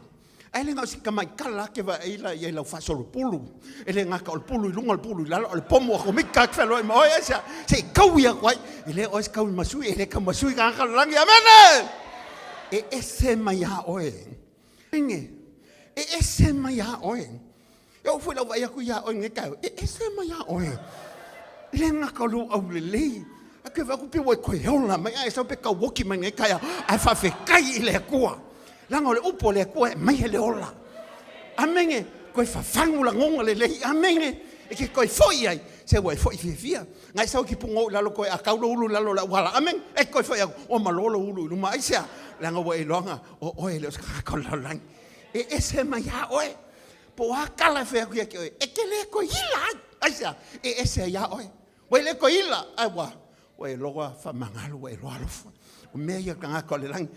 Ae le na o si tamaitala ke vaai la i ai lau faasolopulu. E le gata o le pulu i luga o le pulu i lalo, o le pomu atomika ke feloai ma oe, aisea? Se i taui atu ai. E le oe se taui ma sui, e le tau ma sui tagata o le lagi. Amene! E ese mai iā oe. Amene! E ese mai iā oe. E oo foi lau vaai atu iā oe i lenei taeao, e ese mai iā oe. E le gata o lou aulelei, ae ke vaai atu pei ua e toe ola mai, ae sau pe tauoki mai lenei taeao, ae faafetai i le Atua. Leaga o le upu a le Atua e aumai ai le ola. Amene. Toe fafagu lagona lelei. Amene. E ke toe foi ai, se ua e foi fiafia. Na e sau ki pugo i lalo koe a kau lou ulu i lalo o le auala. Amene. E toe foi atu, ua malo lou ulu i luma. Aisea? Leaga ua e iloaga o oe e le o se tagata o le lalolagi. E ese mai iā oe. Po o a tala e fai atu ia te oe, e te le toe ila ai. Aisea? E ese ai iā oe. Ua e le toe ila, ae ua, ua e loa faamagalo, ua e loa alofa. O mea ia tagata o le lagi.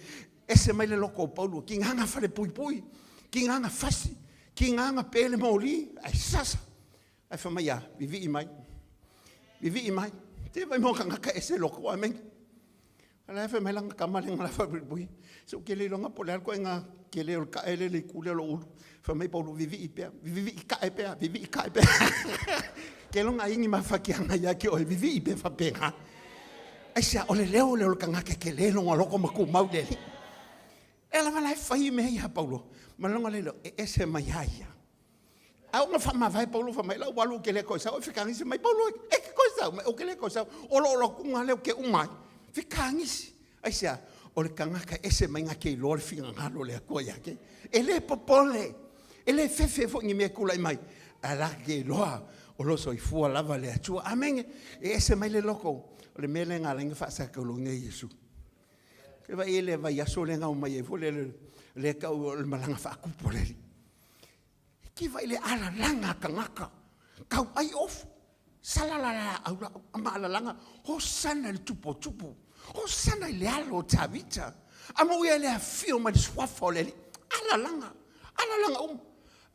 Ese mai le loko o Paulo, kigaga falepuipui, kigaga fasi, kigaga pe le moli, ae sasa. Ae fai mai ia, vivii mai, vivii mai. Te vai mo tagata ese loko, amene. A la e fai mai lana tama lea na faapuipui, se ou te le iloga po o le a le ituaiga tele o le tae lea i le itu lea o lou ulu. Fai mai Paulo, vivii pea, vivii tae pea, vivii tae pea. Ke iloga ai ni mafatiaga ia te oe, vivii pea faapena. Aisea, o le leo lea o le tagata e tele lona loto ma tumau i le Alii. E lava la e fai mea ia Paulo, ma lona leo e ese mai ia ia. A oo ina faamavae Paulo fai mai, lau alu ou te le toe sau, e fekagisi mai Paulo, e te toe sau mai, ou te le toe sau, o loo latuga lea ou te uma ai. Fekagisi. Aisea? O le tagata e ese mai na te iloa le finagalo o le Atua ia te. E le popole, e le fefe foi ni mea e tulai mai, ae la te iloa o lo soifua lava le Atua. Amene. E ese mai le loko o le mea lea na ala ai ona faasatauluina Iesu. E vaai i le vaiaso lea na omai ai foi lea, lea tau o le malaga faatupu a le Alii. E kiva i le alalaga a tagata, tau ai ofu, salalala au laau, ma alalaga, Hosana i le Tupu o Tupu, Hosana i le Alo o Tavita, a mo ia le afio mai le suafa o le Alii, alalaga, alalaga uma.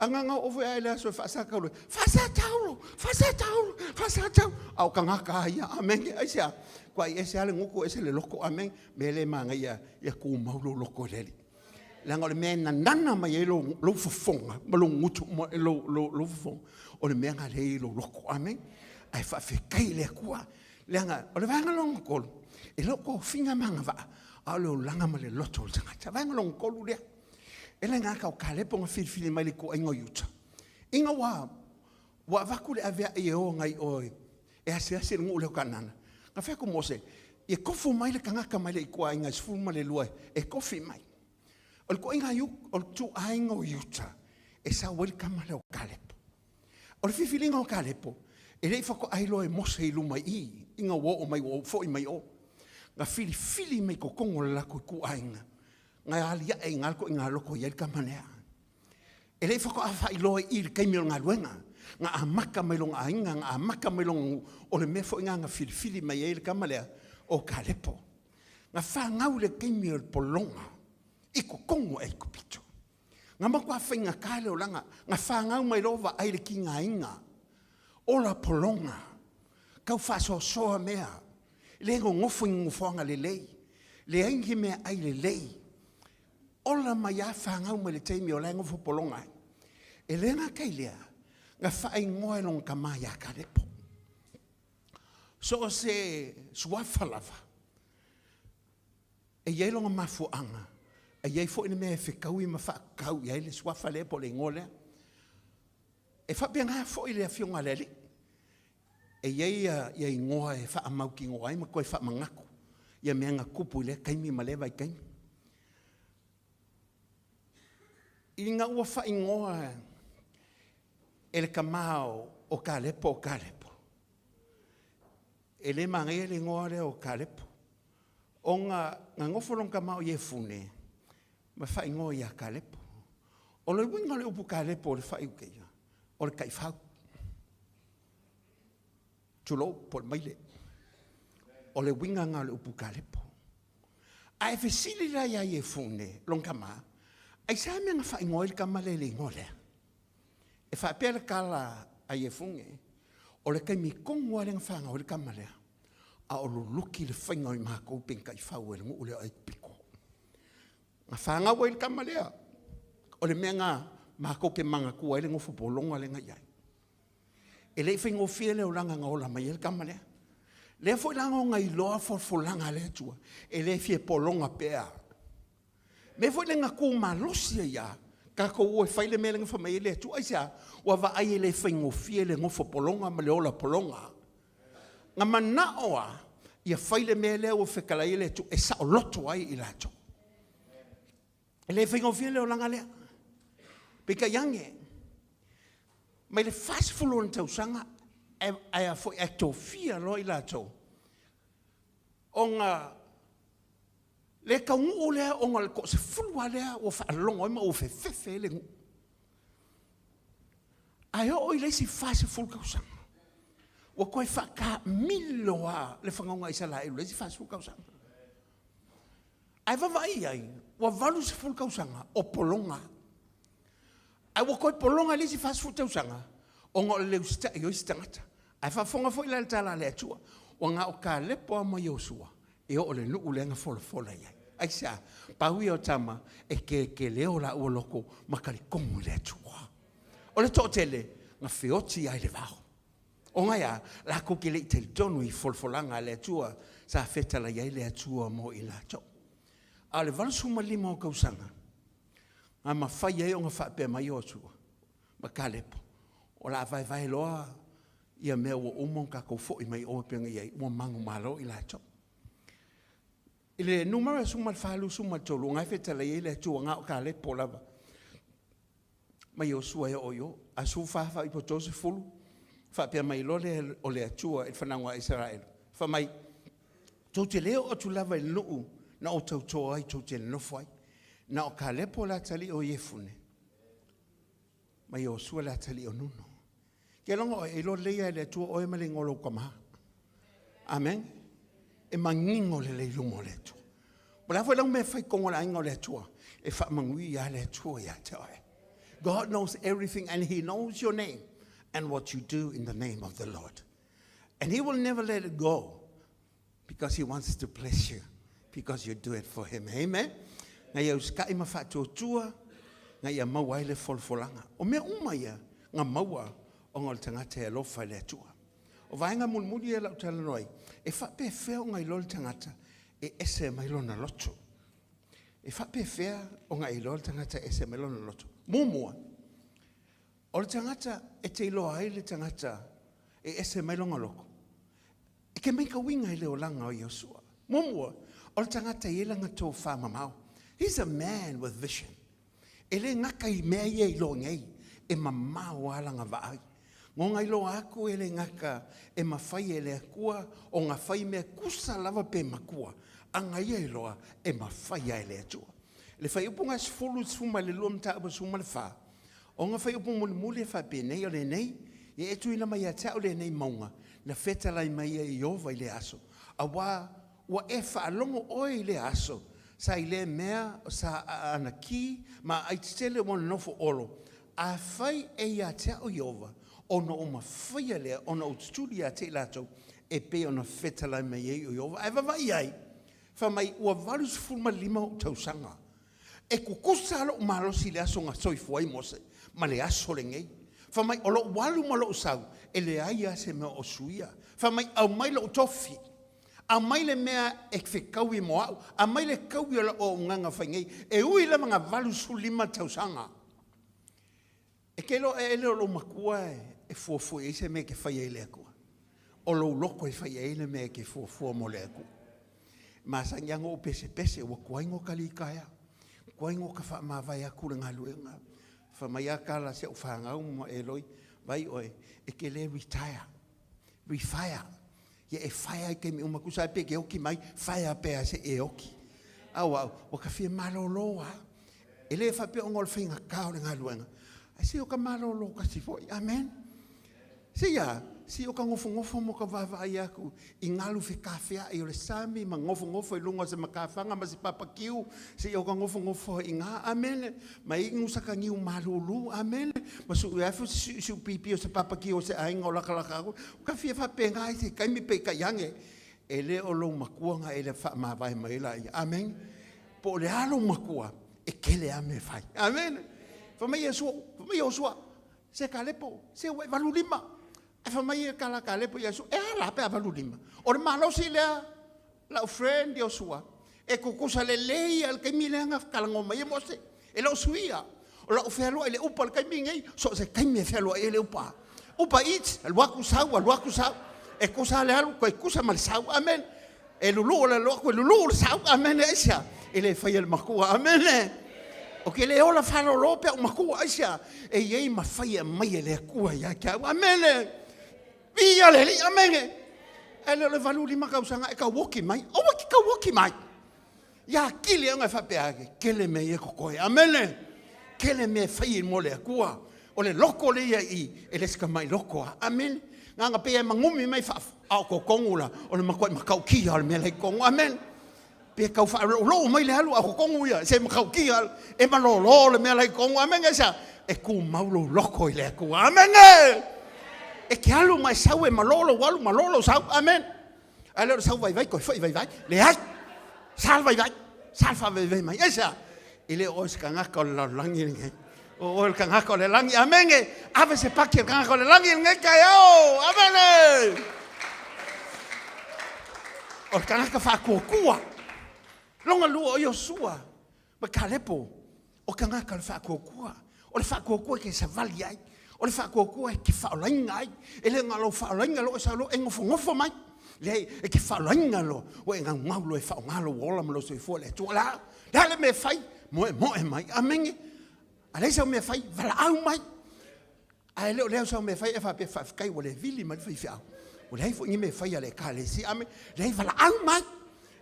Agaga oo foi ae le aso e faasatauro, faasatauro, faasatauro, faasatauro. A o tagata lava ia, amene, aisea? Kuai ese lava le gutu ese le loto, amene. Mea lea e manaia ia tumau lou loto i le Alii. Leaga o le mea e nanana mai ai lou, lou fofoga ma lou gutu ma lou, lou, lou fofoga, o le mea lena lea e i lou loto. Amene. Ae faafetai i le Atua. Leaga o le vaega lona tolu, e le o tofiga ma agavaa, a o le olaga ma le loto o le tagata. Vaega lona tolu lea. E le gata o Kalepo na filifili mai le ituaiga o Iuta. Ina ua ua avatu le avea'i e o agai oe e asiasi i le nuu lea o Kanana, na fai atu Mose, Ia tofu mai le tagata mai le ituaiga e 12 e tofi mai. O le ituaiga o le ituaiga o Iuta, e sau ai le tama lea o Kalepo. O le filifiliga o Kalepo, e le i faatoa iloa e Mose i luma i i, ina ua oo mai ua foi mai o. Na filifili mai totonu o le latou ituaiga, na aliae i ina le ituaiga loto e i ai le tama lea. E le i faatoa faailoa i i i le taimi o le galuega, na amata mai lona aiga, na amata mai lona nuu, o le mea foi lena na filifili mai ai le tama lea o Kalepo. Na fanau i le taimi o le pologa i totonu o Aikupito. Na matua faigata le olaga, na fanau mai loa vaai le tigaina, ola pologa, tau faasoasoa mea, le nonofo i ni nofoaga lelei, leai ni meaai lelei, ola mai lava fanau mai le taimi o la e nofo pologa ai. E le gata i lea, na faaigoa e lona tama ia Kalepo. So o se suafa lava, e i ai lona mafuaaga, e i ai foi le mea e fetaui ma faatatau i ai le suafa lea po o le igoa lea. E faapena foi le Afioga a le Alii, e i ai ia igoa e faamautinoa ai ma toe faamanatu ia mea na tupu i lea taimi ma lea vaitaimi. Ina ua faaigoa e le tama o Kalepo o Kalepo, e le manaia le igoa lea o Kalepo, ona na nofo lona tama o Iefune ma faaigoa ia Kalepo. O le uiga o le upu Kalepo o le faaiuteia, o le taifau. Tulou, po o le maile. O le uiga lena o le upu Kalepo. A e fesili la ia Iefune, lona tama, aisea mea na faaigoa ai le tama lea i le igoa lea? E faapea le tala a Iefune, o le taimi tonu lava lea na fanau ai le tama lea, a o luluki le faiga o i matou pei ni taifau e le nuu lea o Aikupito. Na fanau ai le tama lea, o le mea lena matou te manatua ai le nofo pologa lea na i ai. E le i faigofie le olaga na ola mai ai le tama lea. Lea foi la na iloa folafolaga a le Atua, e le fia pologa pea. Mea foi lea na tu malosi ai lava, tatou o e fai le mea lea na fai mai ai le Atua. Aisea? Ua vaai e le faigofie le nofo pologa ma le ola pologa. Na manao lava ia fai le mea lea ua fetalai ai le Atua e saoloto ai i latou. E le faigofie le olaga lea. Peitai ane, mai le 40 o ona tausaga ae a foi ae tofia loa i latou, ona le taunuu lea ona o le toasefulu lava lea ua faalogo ai ma ua fefefe ai le nuu. Ae oo i le isi 40 tausaga, ua toe faataamilo lava le fanauga a Isaraelu i le isi 40 tausaga. Ae vaavaai i ai, ua 80 tausaga o pologa. Ae ua toe pologa i le isi 40 tausaga ona o le le usitai o isi tagata. Ae faafofoga foi la i le tala a le Atua, ua na o Kalepo lava ma Iosua e oo i le nuu lea na folafola i ai. Aisea? Pau ia o tama e kelekele o laua loto ma talitonu i le Atua. O le toatele, na feoti lava i le vao. Ona e a? Latou te le i talitonu i folafolaga a le Atua sa fetalai ai le Atua mo i latou. A o le 85 o tausaga, na mafai ai ona faapea mai Iosua ma Kalepo, o le a vaevae loa ia mea ua uma ona tatou foi mai o e pei ona i ai, ua manumalo i latou. I le Numera 14, 23, o lena e fetalai ai le Atua, na o Kalepo lava ma Iosua e oo i o. A 14 faaipu 30, faapea mai loa lea o le Atua i le fanauga a Isaraelu, fai mai, tou te le oo atu lava i le nuu na ou tauto ai tou te nonofo ai, na o Kalepo le atalii o Iefune ma Iosua le atalii o Nunu. Ke logo oe, e iloa lelei lava e le Atua oe ma le igoa o lou tama. Amen. E manino lelei i luma o le Atua. O le a foi lau mea e fai i totonu o le aiga o le Atua, e faamanuia lava le Atua ia te oe. God knows everything and He knows your name and what you do in the name of the Lord. And He will never let it go because He wants to bless you because you do it for Him. Amen. Na ia usitai ma faatuatua, na ia maua ai le folafolaga. O mea uma ia na maua ona o le tagata e alofa i le Atua. O vaega mulimuli ia o le a ou talanoa ai, e faapefea ona iloa le tagata e ese mai lona loto? E faapefea ona iloa le tagata e ese mai lona loto? Muamua, o le tagata e te iloa ai le tagata e ese mai lona loto, e te matauina i le olaga o Iosua. Muamua, o le tagata e i ai lana tofa mamao. He's a man with vision. E le gata i mea ia i loa nei, e mamao lava lana vaai. Gona iloa atu e le gata e mafai e le Atua ona fai mea tusa lava pe matua, ana ia iloa e mafai lava e le Atua. Le fuaiupu 10 i le 12 mataupu 14, o ona fuaiupu mulimuli e faapenei, o lenei, Ia e tuuina mai ia te au lenei mauga na fetalai mai ai Ieova i lea aso, auā ua e faalogo oe i lea aso, sa i lea mea sa anaki ma aai tetele ua nonofo olo, afai e ia te au Ieova, ona ou mafaia lea ona ou tutuli ia te i latou e pei ona fetalai mai ai o Ieova. Ae vaavaai i ai, fai mai, ua 85 ou tausaga, e tutusa lou malosi i le aso na soifua ai Mose ma le aso lenei. Fai mai, o lou alu ma lou sau, e leai lava se mea o suia. Fai mai, aumai lou tofi, aumai le mea e fetaui mo au, aumai le taui o lau auaunaga fai nei, e ui lava ina 85 tausaga. E te iloa ea e le o lou matua e fuafua i ai se mea e te faia i le Atua? O lou loto e fai ai le mea e te fuafua mo le Atua. E masani lava ona ou pesepese, ua tuai ona talitaea, tuai ona ota faamavae atu i le galuega. Fai mai lava tala a si au fanau ma Eloi, vaai oe, e te le retire, refire. Ia e fire i taimi uma, tusa ai pe te oti mai, fire pea seia e oti. A o au, ua ta fia malolo lava. E le faapea ona o le faigata o le galuega, ae se o ka malolo tasi foi. Amen. Se ia, se o ka nofonofo ma ka vaavaai atu i galu fekafea'i o le sami ma nofonofo i luga o se matafaga ma se papakiu, se o ka nofonofo i ina. Amene. Ma inu sa ka niu malulu. Amene. Ma suʻu afu se siusiu pipi o se papakiu o se aiga o lakalaka atu. O ka fia faapena i se taimi peitai ane, e le o lou matua na e le faamavae mai laia. Amene. Po o le a lou matua, e tele lava mea e fai. Amene. Fai mai Iesu, fai mai Iosua, se Kalepo, se ua e 85. Ae fai mai kala Kalepo ia Iesu, e a la pe a 85? O le malosi lea, lau friend Iosua, e tutusa lelei lava i le taimi lea na talanoa mai ai Mose. E le o suia. O lau fealuai i le upa i le taimi lenei, so o se taimi e fealuai ai le upa. Upa eats, alu atu sau, alu atu sau. E tusa le alu, toe tusa ma le sau. Amene. E luluu le alu atu, e luluu le sau. Amene. Aisea? E le faia e le matua. Amene. Ou te le ola faalolo pe a ou matua. Aisea? E i ai ma fai e aumai e le Atua ia te au. Amene. Viia le Alii. Amene. Ae le o le 85 tausaga e tau oki mai. Aua e te tau oki mai. Ia kili ona e faapea ake, tele mea ia totoe. Amene. Tele mea e fai mo le Atua. O le loko lea ia i, e le se tamai loko a. Amene. Na ona pei e magumi mai fafo, a o totonu la, o le matuai matautia o le mea la i totonu. Amene. Pe tau faalouloua mai le alu, a o totonu ia, se matautia, e malolo le mea la i totonu. Amene. Aisea? E tumau lou loko i le Atua. Amene. E te alu ma e sau e malo lou alu, malo lou sau. Amene. Ae le o le sau vaivai toe foi vaivai. Leai! Sa le vaivai, sa le faavaivai mai. Aisea? E le o oe se tagata o le lalolagi lenei. O oe le tagata o le lagi. Amene! Ave se paki a le tagata o le lagi i lenei taeao. Amene! O le tagata faatuatua. Lona lua o Iosua ma Kalepo, o tagata o le faatuatua. O le faatuatua e te savali ai. O le faatuatua e te faaolaina ai. E le na o lou faaolaina loa e sau loa e nofonofo mai. Leai, e te faaolaina loa, ua e naunau loa e faaaoga lou ola ma lou soifua i le Atua. O le a? Le a le mea e fai? Moemoe mai. Amene. A leai sau mea e fai, valaau mai. Ae le o lea sau mea fai e faapea faafetai ua le vili mai le faifeau. Ua leai foi ni mea fai a le ekalesia. Amene. Leai, valaau mai.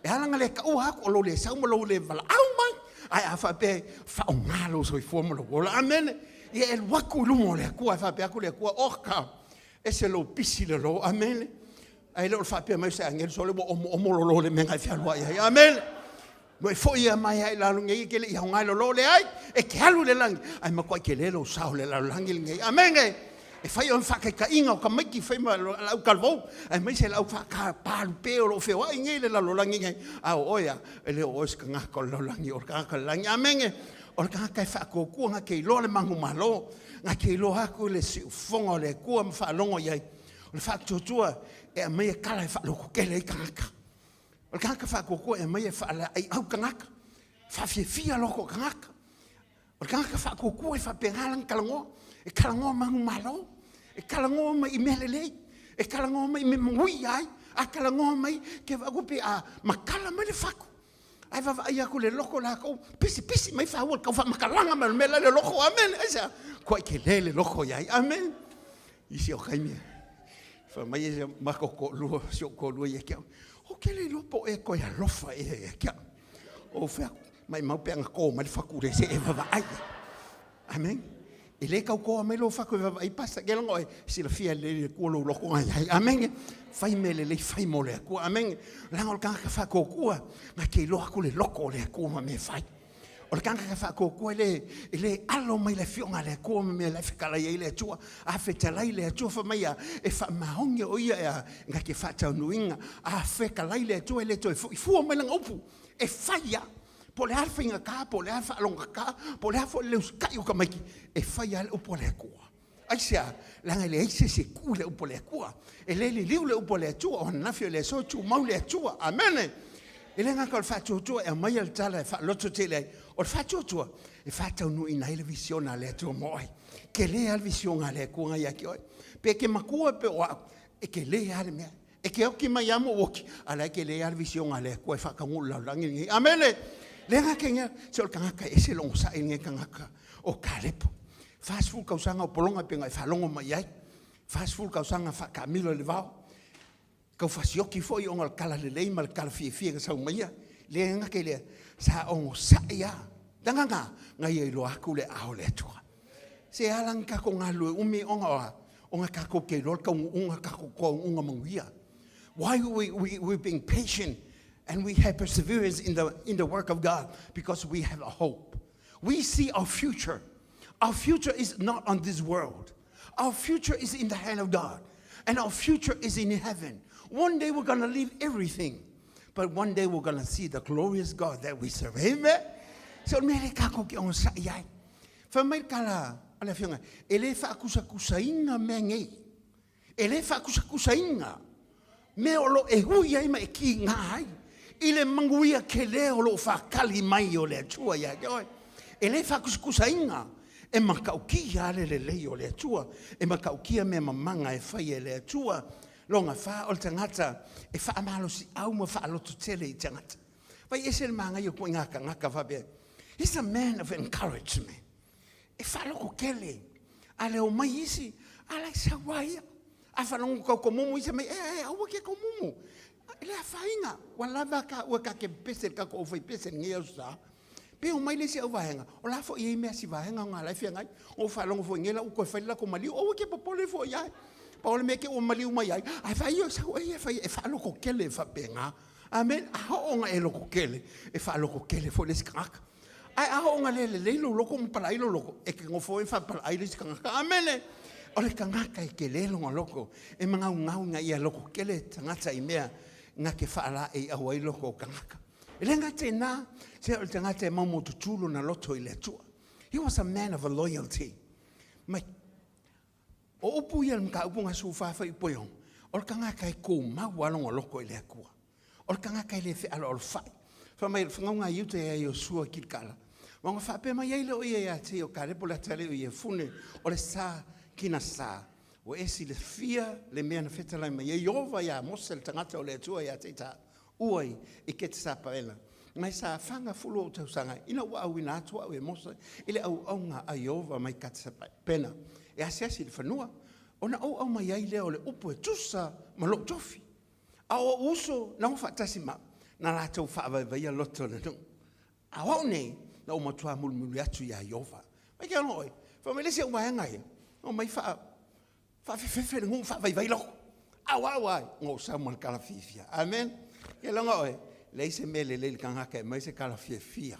E ala ona le taua atu o lou le sau ma lou le valaau mai. Ae a faapea e faaaoga lou soifua ma lou ola. Amene. Ia e alu atu i luma o le Atua e faapea atu le Atua, oh ka, ese lou pisi lolo. Amene. Ae le o le faapea mai o se agelu sole ua omoomo lolo le mea na e fealuai ai. Amene. Ua e foi ia mai ai lalo nei e te le i aoga i lolo, leai, e te alu i le lagi, ae matuai tele lou sao i le lalolagi lenei. Amene! E fai o le faataitaiga o tamaiti fai ma lau talavou, aemaise lau faakapalupe o lo o feoai nei i le lalolagi nei. A o oe a, e le o oe se tagata o le lalolagi, o le tagata o le lagi. Amene! O le tagata e faatuatua, na te iloa le manumalo, na te iloa atu le siufofoga o le Atua ma faalogo i ai. O le faatuatua e aumai e tala e faalototele ai tagata. O le tagata faatuatua e aumai e faalaeiau tagata, faafiafia loto o tagata. O le tagata faatuatua e faapena lana talanoa, e talanoa manumalo, e talanoa mai i mea lelei, e talanoa mai i mea manuia ai, a talanoa mai, ke vaai atu pe a matala mai le fatu. Ae vaavaai aku le loko lakou, pisipisi mai faua le tau faamatalaga mai o le mea la le loko. Amene. Aisea? Tuai tele le loko i ai. Amene. Isi o taimi, fai mai e matou toalua, si ou toalua ia te au, ou te le iloa po o e toe alofa ea ia te au. Ou fai atu, maimau pe ana to mai le fatu le se e vaavaai. Amen. E le tau toa mai lou fatu e vaavaai pastor. Ke logo e silafia lelei le Atua lou loto na iai. Amen. Fai mea lelei fai mo le Atua. Amen. Leaga o le tagata faatuatua, na te iloa atu le loto o le Atua ma mea e fai. O le tagata faatuatua e le, e le alo mai le afioga a le Atua ma mea la e fetalai ai le Atua. A fetalai le Atua fai mai a, e faamaoni o ia e a, na te faataunuuina. A fetalai le Atua e le toe foi fua mai lana upu. E fai lava. Po o le a le faigata, po o le a le faalogogata, po o le a foi le usitai o tamaiti, e fai lava le upu a le Atua. Aisea? Leaga e leai se isi e tu i le upu a le Atua. E le liliu le upu a le Atua, o ananafi o le aso e tumau le Atua. Amene! E le gata o le faatuatua e aumaia le tala e faalototele ai, o le faatuatua e faataunuuina ai le visiona a le Atua mo oe. Tele lava le visiona a le Atua na ia te oe. Pe e te matua pe o au, e tele lava le mea. E ke oki mai a mo oki, a la e ke le a le visioga a le Atua e faataunuu i le lalolagi lenei. Amene! Le aga ke ngea, se o le tagata e ese le onosai lenei tagata o Kalepo. 40 tausaga o pologa pe na e faalogo mai ai. 40 tausaga faataamilo i le vao. Tau fasioki foi ona o le tala lelei ma le tala fiafia na sau mai ia. Le aga ke lea, sa onosai a. Tagaga, na ia iloa atu le ao le Atua. Se ala ni tatou galulue umi ona o a? Ona tatou te iloa le taunuuga, tatou taunuuga manuia. Why we being patient and we have perseverance in the work of God? Because we have a hope. We see our future. Our future is not on this world. Our future is in the hand of God. And our future is in heaven. One day we're going to leave everything. But one day we're going to see the glorious God that we serve. Amen? So, o le mea lea tatou te onosai ai. Fai mai le tala a le Afioga, e le faakusakusaina mea nei. E le faakusakusaina mea o lo o e ui ai ma e kiga ai i le manuia tele o lo o faatali mai o le Atua ia te oe. E le faakusakusaina, e matautia lava le lelei o le Atua, e matautia mea mamaga e fai e le Atua. Lona fa, o le tagata e faamalosiau ma faalototele i tagata. Vai ese le manaia o ituaiga tagata faapea. He's a man of encouragement. E faalototele. A le omai isi, a la e sau lava ia. A faalogo tau tomumu isi mai, e, e, aua ke tomumu. E le afaina, ua lava ka ua ka ke pese le tatou aufaipese i lenei aso sa. Pe omai le isi auvaega, o la foi e i ai mea si vaega o ngā la e feagai. Ua ou faalogo foi nei la ua toe fai le latou maliu, aua ke popole foi ai. Pau o le mea ke ua maliu mai ai, ae fai ia sau e ia fai e faalototele faapena. Amene. A oo ina e lototele, e faalototele foi le isi tagata. Ae a oo ina le lelei lou loto ma palai lou loto, e te nofo ai ma faapalaai le isi tagata. Amene. O le tagata e tele lona loto, e magaugau ina ia lototele tagata i mea na te faalaeiau ai loto o tagata. E le gata i lena, se o le tagata e maumaututu lona loto i le Atua. He was a man of a loyalty. Mai, O upu ia i le mataupu na 14 fuaiupu e 6, o le tagata e tumau lava lona loto i le Atua. O le tagata e le fealoalofai. Fai mai, o le fagauga a Iuta ia Iosua i Kilikala, ma ona faapea mai ai lea o ia ia te ia o Kalepo le atalii o Iefune, o le sa Kinasa, ua e silafia le mea na fetalai mai ai Ieova iā Mose le tagata o le Atua ia te ita ua i Ketesapaela, mai sa faga fulu ou tausaga ina ua auina atu au e Mose i le auaunga a Ieova mai Katesapena e asiasi i le fanua, ona ou aumai ai lea o le upu e tusa ma lou tofi. A o ou uso na o faatasi ma au, na latou faavaivaia loto o le nuu. A o au nei, na ou matua mulimuli atu iā Ieova. Mai ke aloha oe, fai mai le isi au vaega ia, omai faa Faafefefe le nuu faavaivai loko. Au au ai, na ou sau ma le tala fiafia. Amen. Ke loga oe, leai se mea lelei i le tagata e aumai se tala fiafia.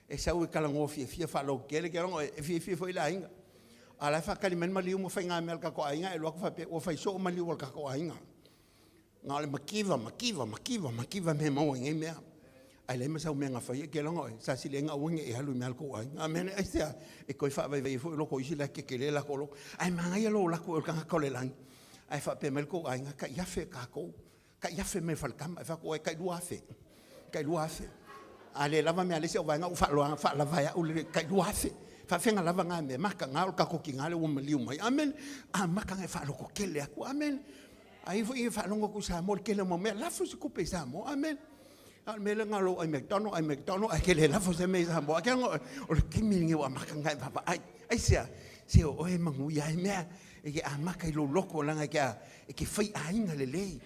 E sau e talanoa fiafia faalototele, ke loga oe, e fiafia foi le aiga. A o la e faatali mai le maliu ma faigamea a le tatou aiga, e alu atu faapea, ua fai soo maliu a le tatou aiga. Na o le mativa, mativa, mativa, mativa mea maua i nei mea. Ae leai ma sau mea na faia, ke loga oe, sa sili ai na aua ne i e alu i mea a le tou aiga. Amene, aisea, e toe faavaivai ai foi loko o isi la e tetele latou loko. Ae manaia lou alu atu oe o le tagata o le lagi, ae faapea mai le tou aiga, tai afe tatou, tai afe mai le faletama. E fai atu oe, tai 2000, tai 2000. A le lava mea a le isi auvaega, ua faaloa, faalava e au le tai 2000. Faafefea lava na mea, mataga o le tatou tina lea ua maliu mai. Amene, amata ona e faalototele atu. Amene. Ai foi e faalogo atu i Samoa le tele o mau mea, lafo se tupe i Samoa. Amene. A o le mea lea na o lou ai McDonald, ai McDonald, ae ke le lafo se mea i Samoa. Ke ngo, o le taimi lenei ua amata ona e vaavaai. Aisea? Se o oe e manuia ai mea, e ke amata i lou loto leaga e ke a, e ke fai aiga lelei.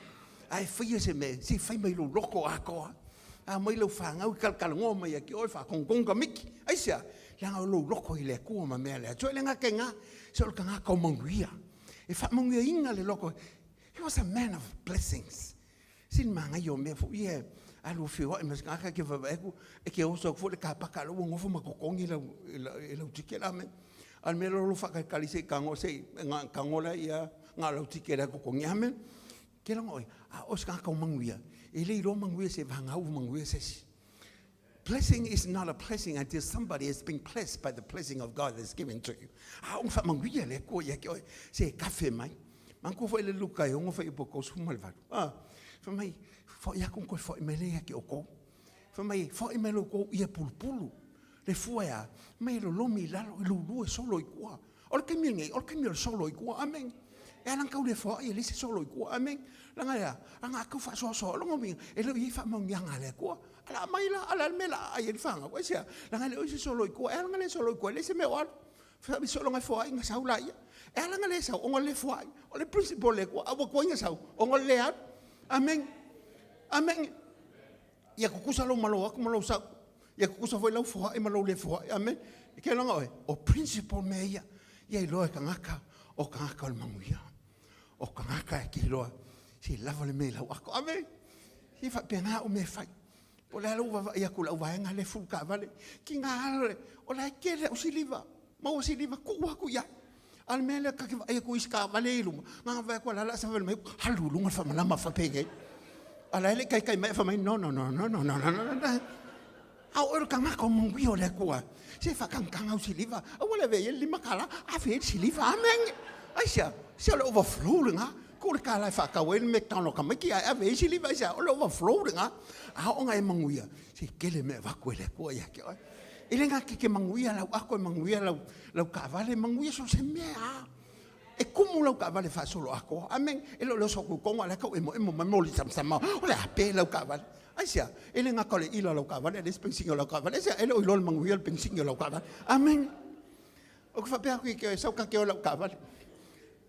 A e faia se mea, se fai mai lou loto atoa. A mai lau fanau e talatalanoa mai ia te oe, faatonutonu tamaiti. Aisea? Leaga o lou loto i le Atua ma mea a le Atua. E le gata i lena, se o le tagata o manuia. E faamanuiaina le loto. He was a man of blessings. Sili manaia o mea foi ia alu feoai ma se tagata e te vaavaai atu e te oso atu foi le kapaka la ua nofo ma totogi lau lau ticket la me. A o le mea lea o lo faatalitali se i tago se i tago la ia na o lau ticket la e totogi amen. Ke laga oe, a o se tagata o manuia, e le iloa manuia se vagau ua manuia se isi. Blessing is not a blessing until somebody has been blessed by the blessing of God that's given to you. A o faamanuia le Atua ia te oe, se e kafe mai. Manatua foi le Luka e 6 fuaiupu 38. Ah, fai mai, foi aku toe foi mai lea ia te outou. Fai mai, foi mai lo outou ia pulupulu. Le fua e a, mai e lolomi i lalo, i lulu e solo i tua. O le taimi lenei, o le taimi o le solo i tua, amen. E ala ona tau le foai e leai se solo i tua, amen. Leaga e a? Leaga a tau faasoasoa, o lona uiga, e le o i ai faamanuiaga a le Atua. A la mai la, a o le a le mea o le a aai ai le fanau? Aisea? Leaga e le o i ai se solo i tua. E ala ona le solo i tua, e leai se mea o alu. Sologa e foai ona sau laia. E ala ona le sau, ona o le le foai. O le principle a le Atua, a ua tuai ona sau, ona o le le alu. Amen. Amen. Ia tutusa lou malo atu ma lou sau. Ia tutusa foi lau foai ma lou le foai. Amen. E ke loga oe, o principle mea ia. Ia iloa e tagata, o tagata o le manuia. O tagata e ke iloa, se lava le mea i lau ato. Amen. Se faapena au mea e fai. Po o le a lou vaavaai atu i lau vaega lea e fulu taavale. Tiga lava, o la e tele au siliva. Maua siliva, tuu atu i ai. A o le mea lea ta te vaai atu i isi taavale ia i luma, na ona vaai atu o la e o le a savali mai, alu i luga le faamalama faapenei. A o la e le i taitai mai ae fai mai, no, no, no, no, no, no, no, no, no. A o oe o le tagata o manuia o le Atua, se faatagataga au siliva, aua le avea i ai le $5, ave i ai le siliva. Amene. Aisea? Se o le overflow lena. Tuu le $1 e faatau ai le McDonald a tamaiti ae ave i ai siliva. Aisea? O le overflow lena. A oo ina e manuia, se tele mea e avatu e le Atua ia te oe. E le gata i te manuia lau ato, e manuia lau, lau taavale, e manuia so o se mea lava. E kumu lau taavale faasoloatoa. Amene. E le o le oso atu i totonu a o la e tau emoemo mai moli samasama, o le a pe lau taavale. Aisea? E le gata o le ila o lau taavale, a leai se penisini o lau taavale. Aisea? E le o iloa le manuia le penisini o lau taavale. Amene. Ou te faapea atu ia te oe, sau ta te o i lau taavale.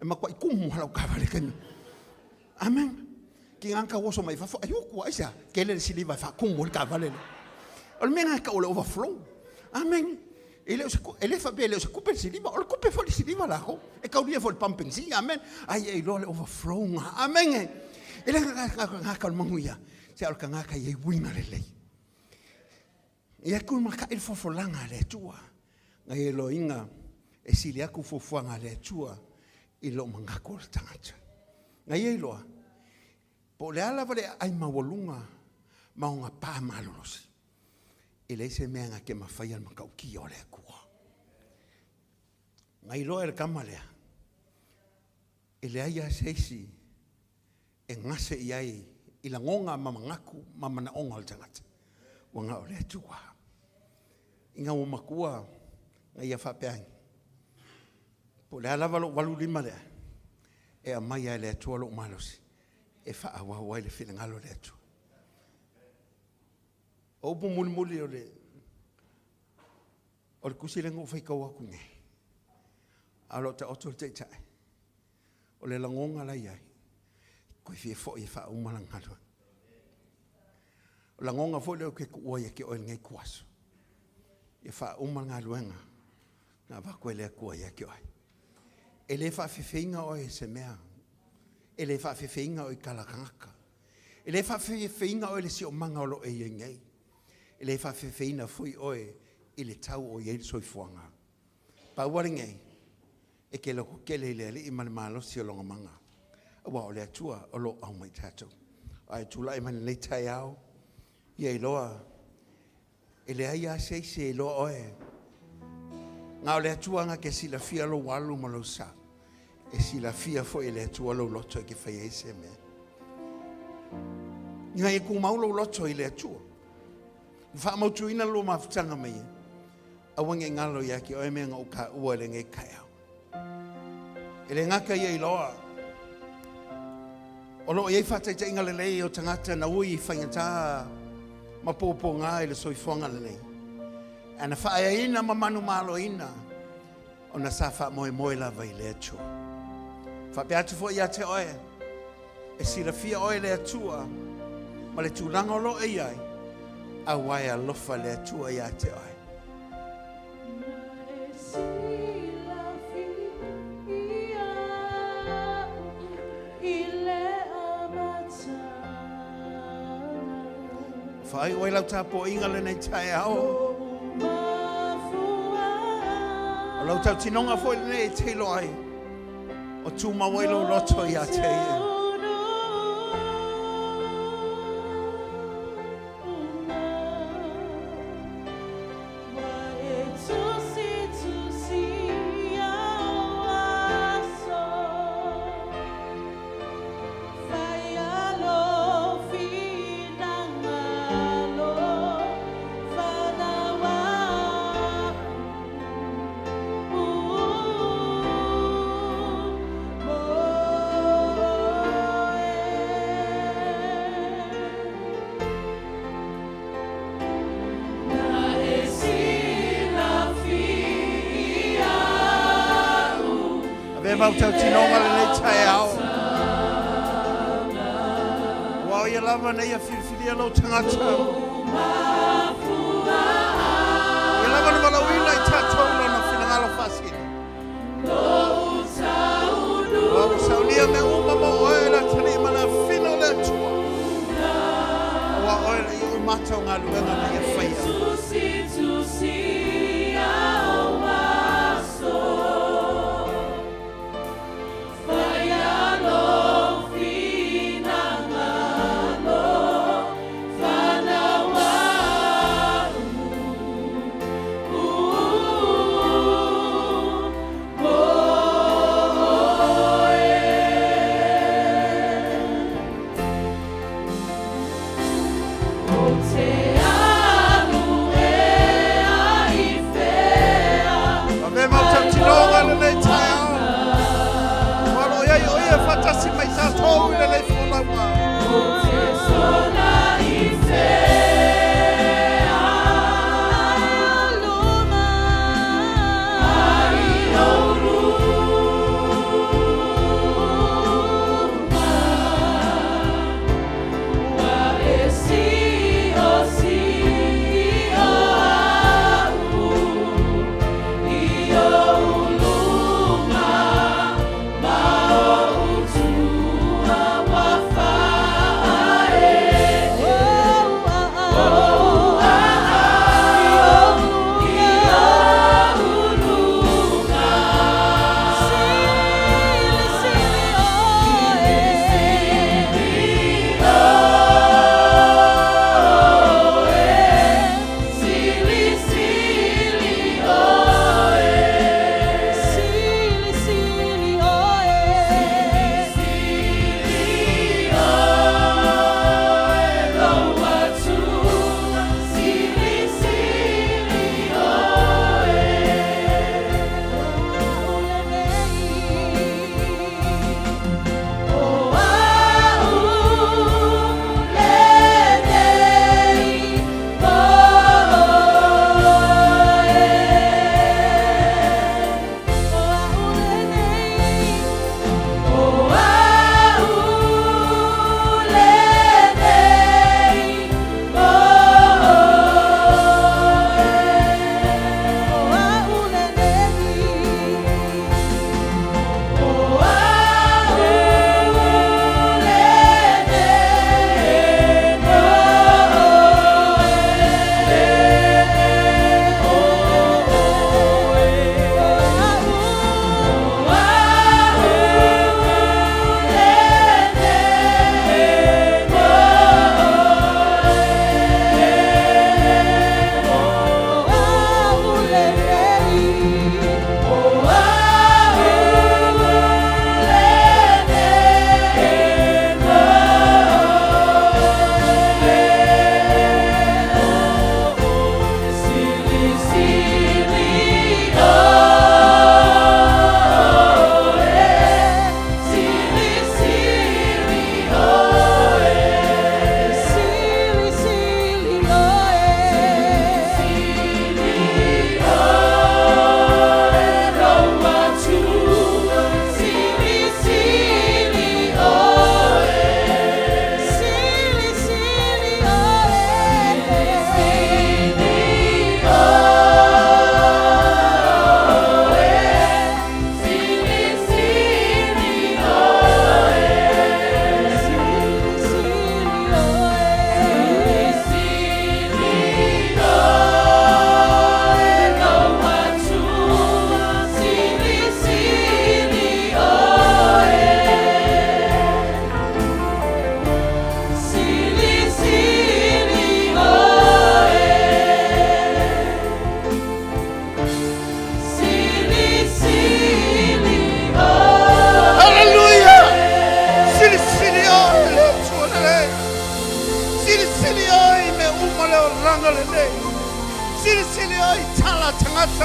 E matuai kumu lava lau taavale i le taimi. Amen. Ki ngā kau oso mai fafo, ai uku, aisea, kele le siliva e whaakumu o le taavale le. O le mea ngā kau o le overflow. Amen. E le o se, e le whapea e le o se kupe le siliva, o le kupe fo le siliva lākou. E kaulia fo le pumping si, amen. Ai e iloa le overflow ngā. Amen. E le ngā ngā ngā kau le manuia. Se o le kangaka i ei uiga lelei. Ia ku makaʻi le fofolanga a le Atua, ngai e loiga e sili aku fuafuaga a le Atua i lou manatu o le tagata. Ngai e iloa, po o le a lava le aai maualuga ma ona pa malolosi, e leai se mea na te mafaia le matautia o le Atua. Ngai iloa e le tama lea, e leai lava se isi e gase i ai i lagona ma manatu ma manaoga o le tagata, ua na o le Atua. Ina ua matua na ia faapea ai, po o le a lava lou 85 lea, e aumai lava e le Atua lou malosi e faaauau ai le finagalo o le Atua. O upu mulimuli o le o le tusi lea na ou faitau atu nei, a o lo o taoto le Taitai, O le lagona la i ai, koe fia foi e faauma lana galuega. O lagona foi lea ou te tuua ia te oe i lenei ituaso, ia faauma le galuega na avatu e le Atua ia te oe. E le faafefeina oe e se mea, e le faafefeina oe i tala tagata, e le faafefeina oe i le siomaga o lo o e i ai nei, e le faafefeina foi oe i le tau o i ai le soifuaga. Pau lava lenei, e te lototele i le Alii ma le malosi o lona mana, aua o le Atua o lo o aumai tatou. Ae tulai mai lenei taeao, ia iloa, e leai lava se isi e iloa oe. Na o le Atua na te silafia lou alu ma lou sa. E silafia foi e le Atua lou loto e te fai ai se mea. Ina ia tumau lou loto i le Atua. Faamautuina lou mafutaga mai ia. Aua ne i galo ia te oe mea na ou taua i lenei taeao. E le gata ia iloa, o lo o i ai faataitaiga lelei o tagata na ui i faigata ma pōpōgā i le soifuaga lenei, ae na faaeaina ma manumaloina ona sa faamoemoe lava i le Atua. Faapea atu foi ia te oe, e silafia oe e le Atua ma le tulaga o lo o e i ai, aua e alofa le Atua ia te oe. Faaiu ai lau tapuaiga lenei taeao. O lau tautinoga foi lenei e te iloa ai, o tumau ai lou loto ia te ia. Avea mau tautinoga lenei taeao. Aua o ia lava na ia filifilia lou tagata. O ia lava na valaauina i tatou lona finagalo faasili. Aua ua saunia mea uma mo oe le atalii ma le afina o le Atua. Aua o oe le ia umata o galuega na ia faia.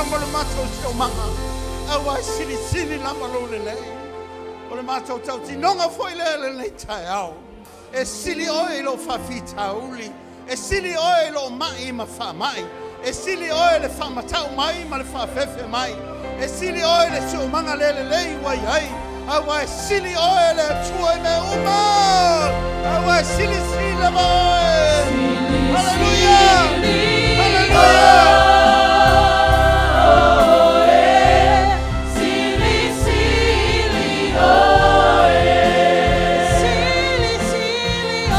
ma le matou siosiomaga, aua e silisili lava lou lelei. O le matou tautinoga foi lea i lenei taeao. E sili oe i lou faafitauli, e sili oe i lou mai ma faamai, e sili oe le faamatau mai ma le faafefe mai, e sili oe le siosiomaga le lelei ua i ai, aua e sili oe le Atua i mea uma, aua e silisili lava oe. Haleluia! Haleluia!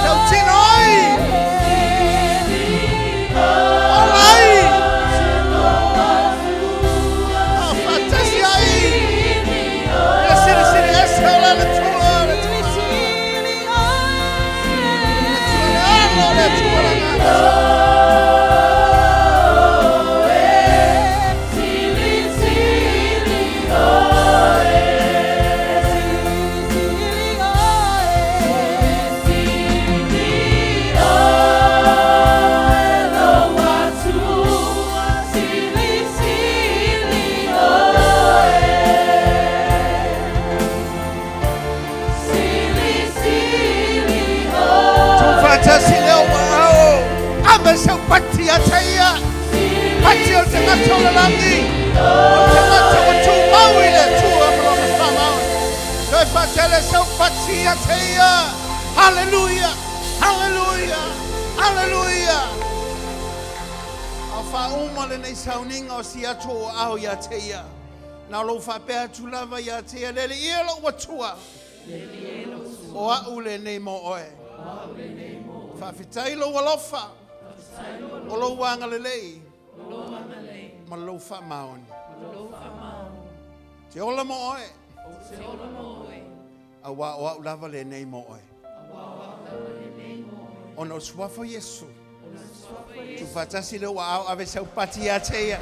Tautino ai! Ola ai! Faatasi ai! Le silisili ese o le Atua, le Atua. Le Alo o le Atua le Agaga. Tuufaatasi le aao ave sau pati ia te ia. Pati o le tagata o le lagi. O le tagata ua tumau i le Atua ma lona faamaoni. Toe faatele sau pati ia te ia. Haleluia! Haleluia! Haleluia! A faauma lenei sauniga o si atu o aao ia te ia. Na o lou faapea atu lava ia te ia, Le Alii e lou Atua, o a'u lenei mo oe. Faafetai lou alofa, o lou agalelei ma lou faamaoni. Te ola mo oe, auā o a'u lava lenei mo oe. Ona o suafa o Iesu. Tuufaatasi lea ua ao ave sau pati ia te ia.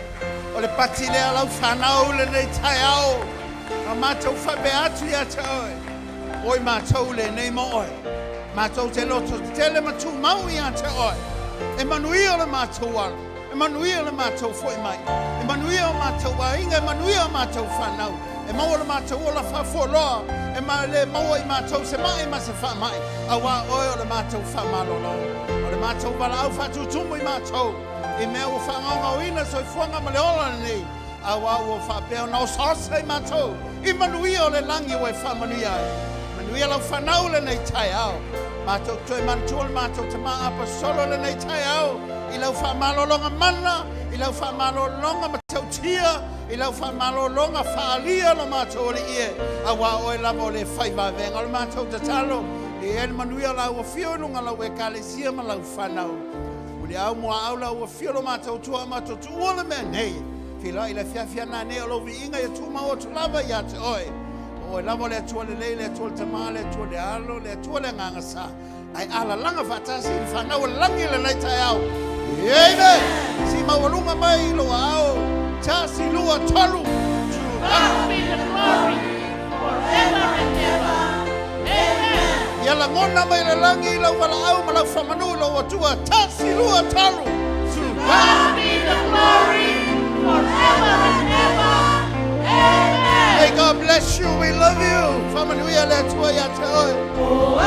O le pati lea lau fanau lenei taeao. Ma matou faapea atu ia te oe. Oi matou lenei mo oe. Matou te loto tetele ma tumau ia te oe. E manuia le matou alo. E manuia le matou foi mai. E manuia o matou aiga. E manuia o matou fanau. E maua le matou ola faafualoa, e ma le maua i matou se mai ma se faamai, auā oe o le matou faamalolo, o le matou valaau faatutumu i matou, i mea ua faagaogaoina le soifuaga ma le ola lenei, auā ua faapea ona osaosa i matou i manuia o le lagi ua e faamanuia ai. Manuia lau fanau lenei taeao. Matou te toe manatua le matou tama Aposetolo lenei taeao i lau faamalologa mana, i lau faamalologa matautia, I lau faamalologa faaalia lo matou Alii e, auā Oe lava o le fai vavega o le matou tatalo, e i ai le manuia o lau afio i luga o lau Ekalesia ma lau fanau. Muliau muaau lau afio lo matou Atua a matou tuua le mea nei. Feiloai i le afiafi a nanei o lou viiga ia tumau atu lava ia te Oe. O Oe lava o le Atua lelei, le Atua le Tama, le Atua le Alo, le Atua le Agaga Sa. Ae alalaga faatasi i le fanau o le lagi i lenei taeao. Amen. Si maualuga mai i lou aao. Tasi, lua, tolu. To God be the glory forever and ever. Amen. Ia lagona mai le lagi i lau valaau ma lau faamanu i lou Atua. Tasi, lua, tolu. To God be the glory forever and ever. Amen. May God bless you. We love you. Faamanuia le Atua ia te oe. Oh,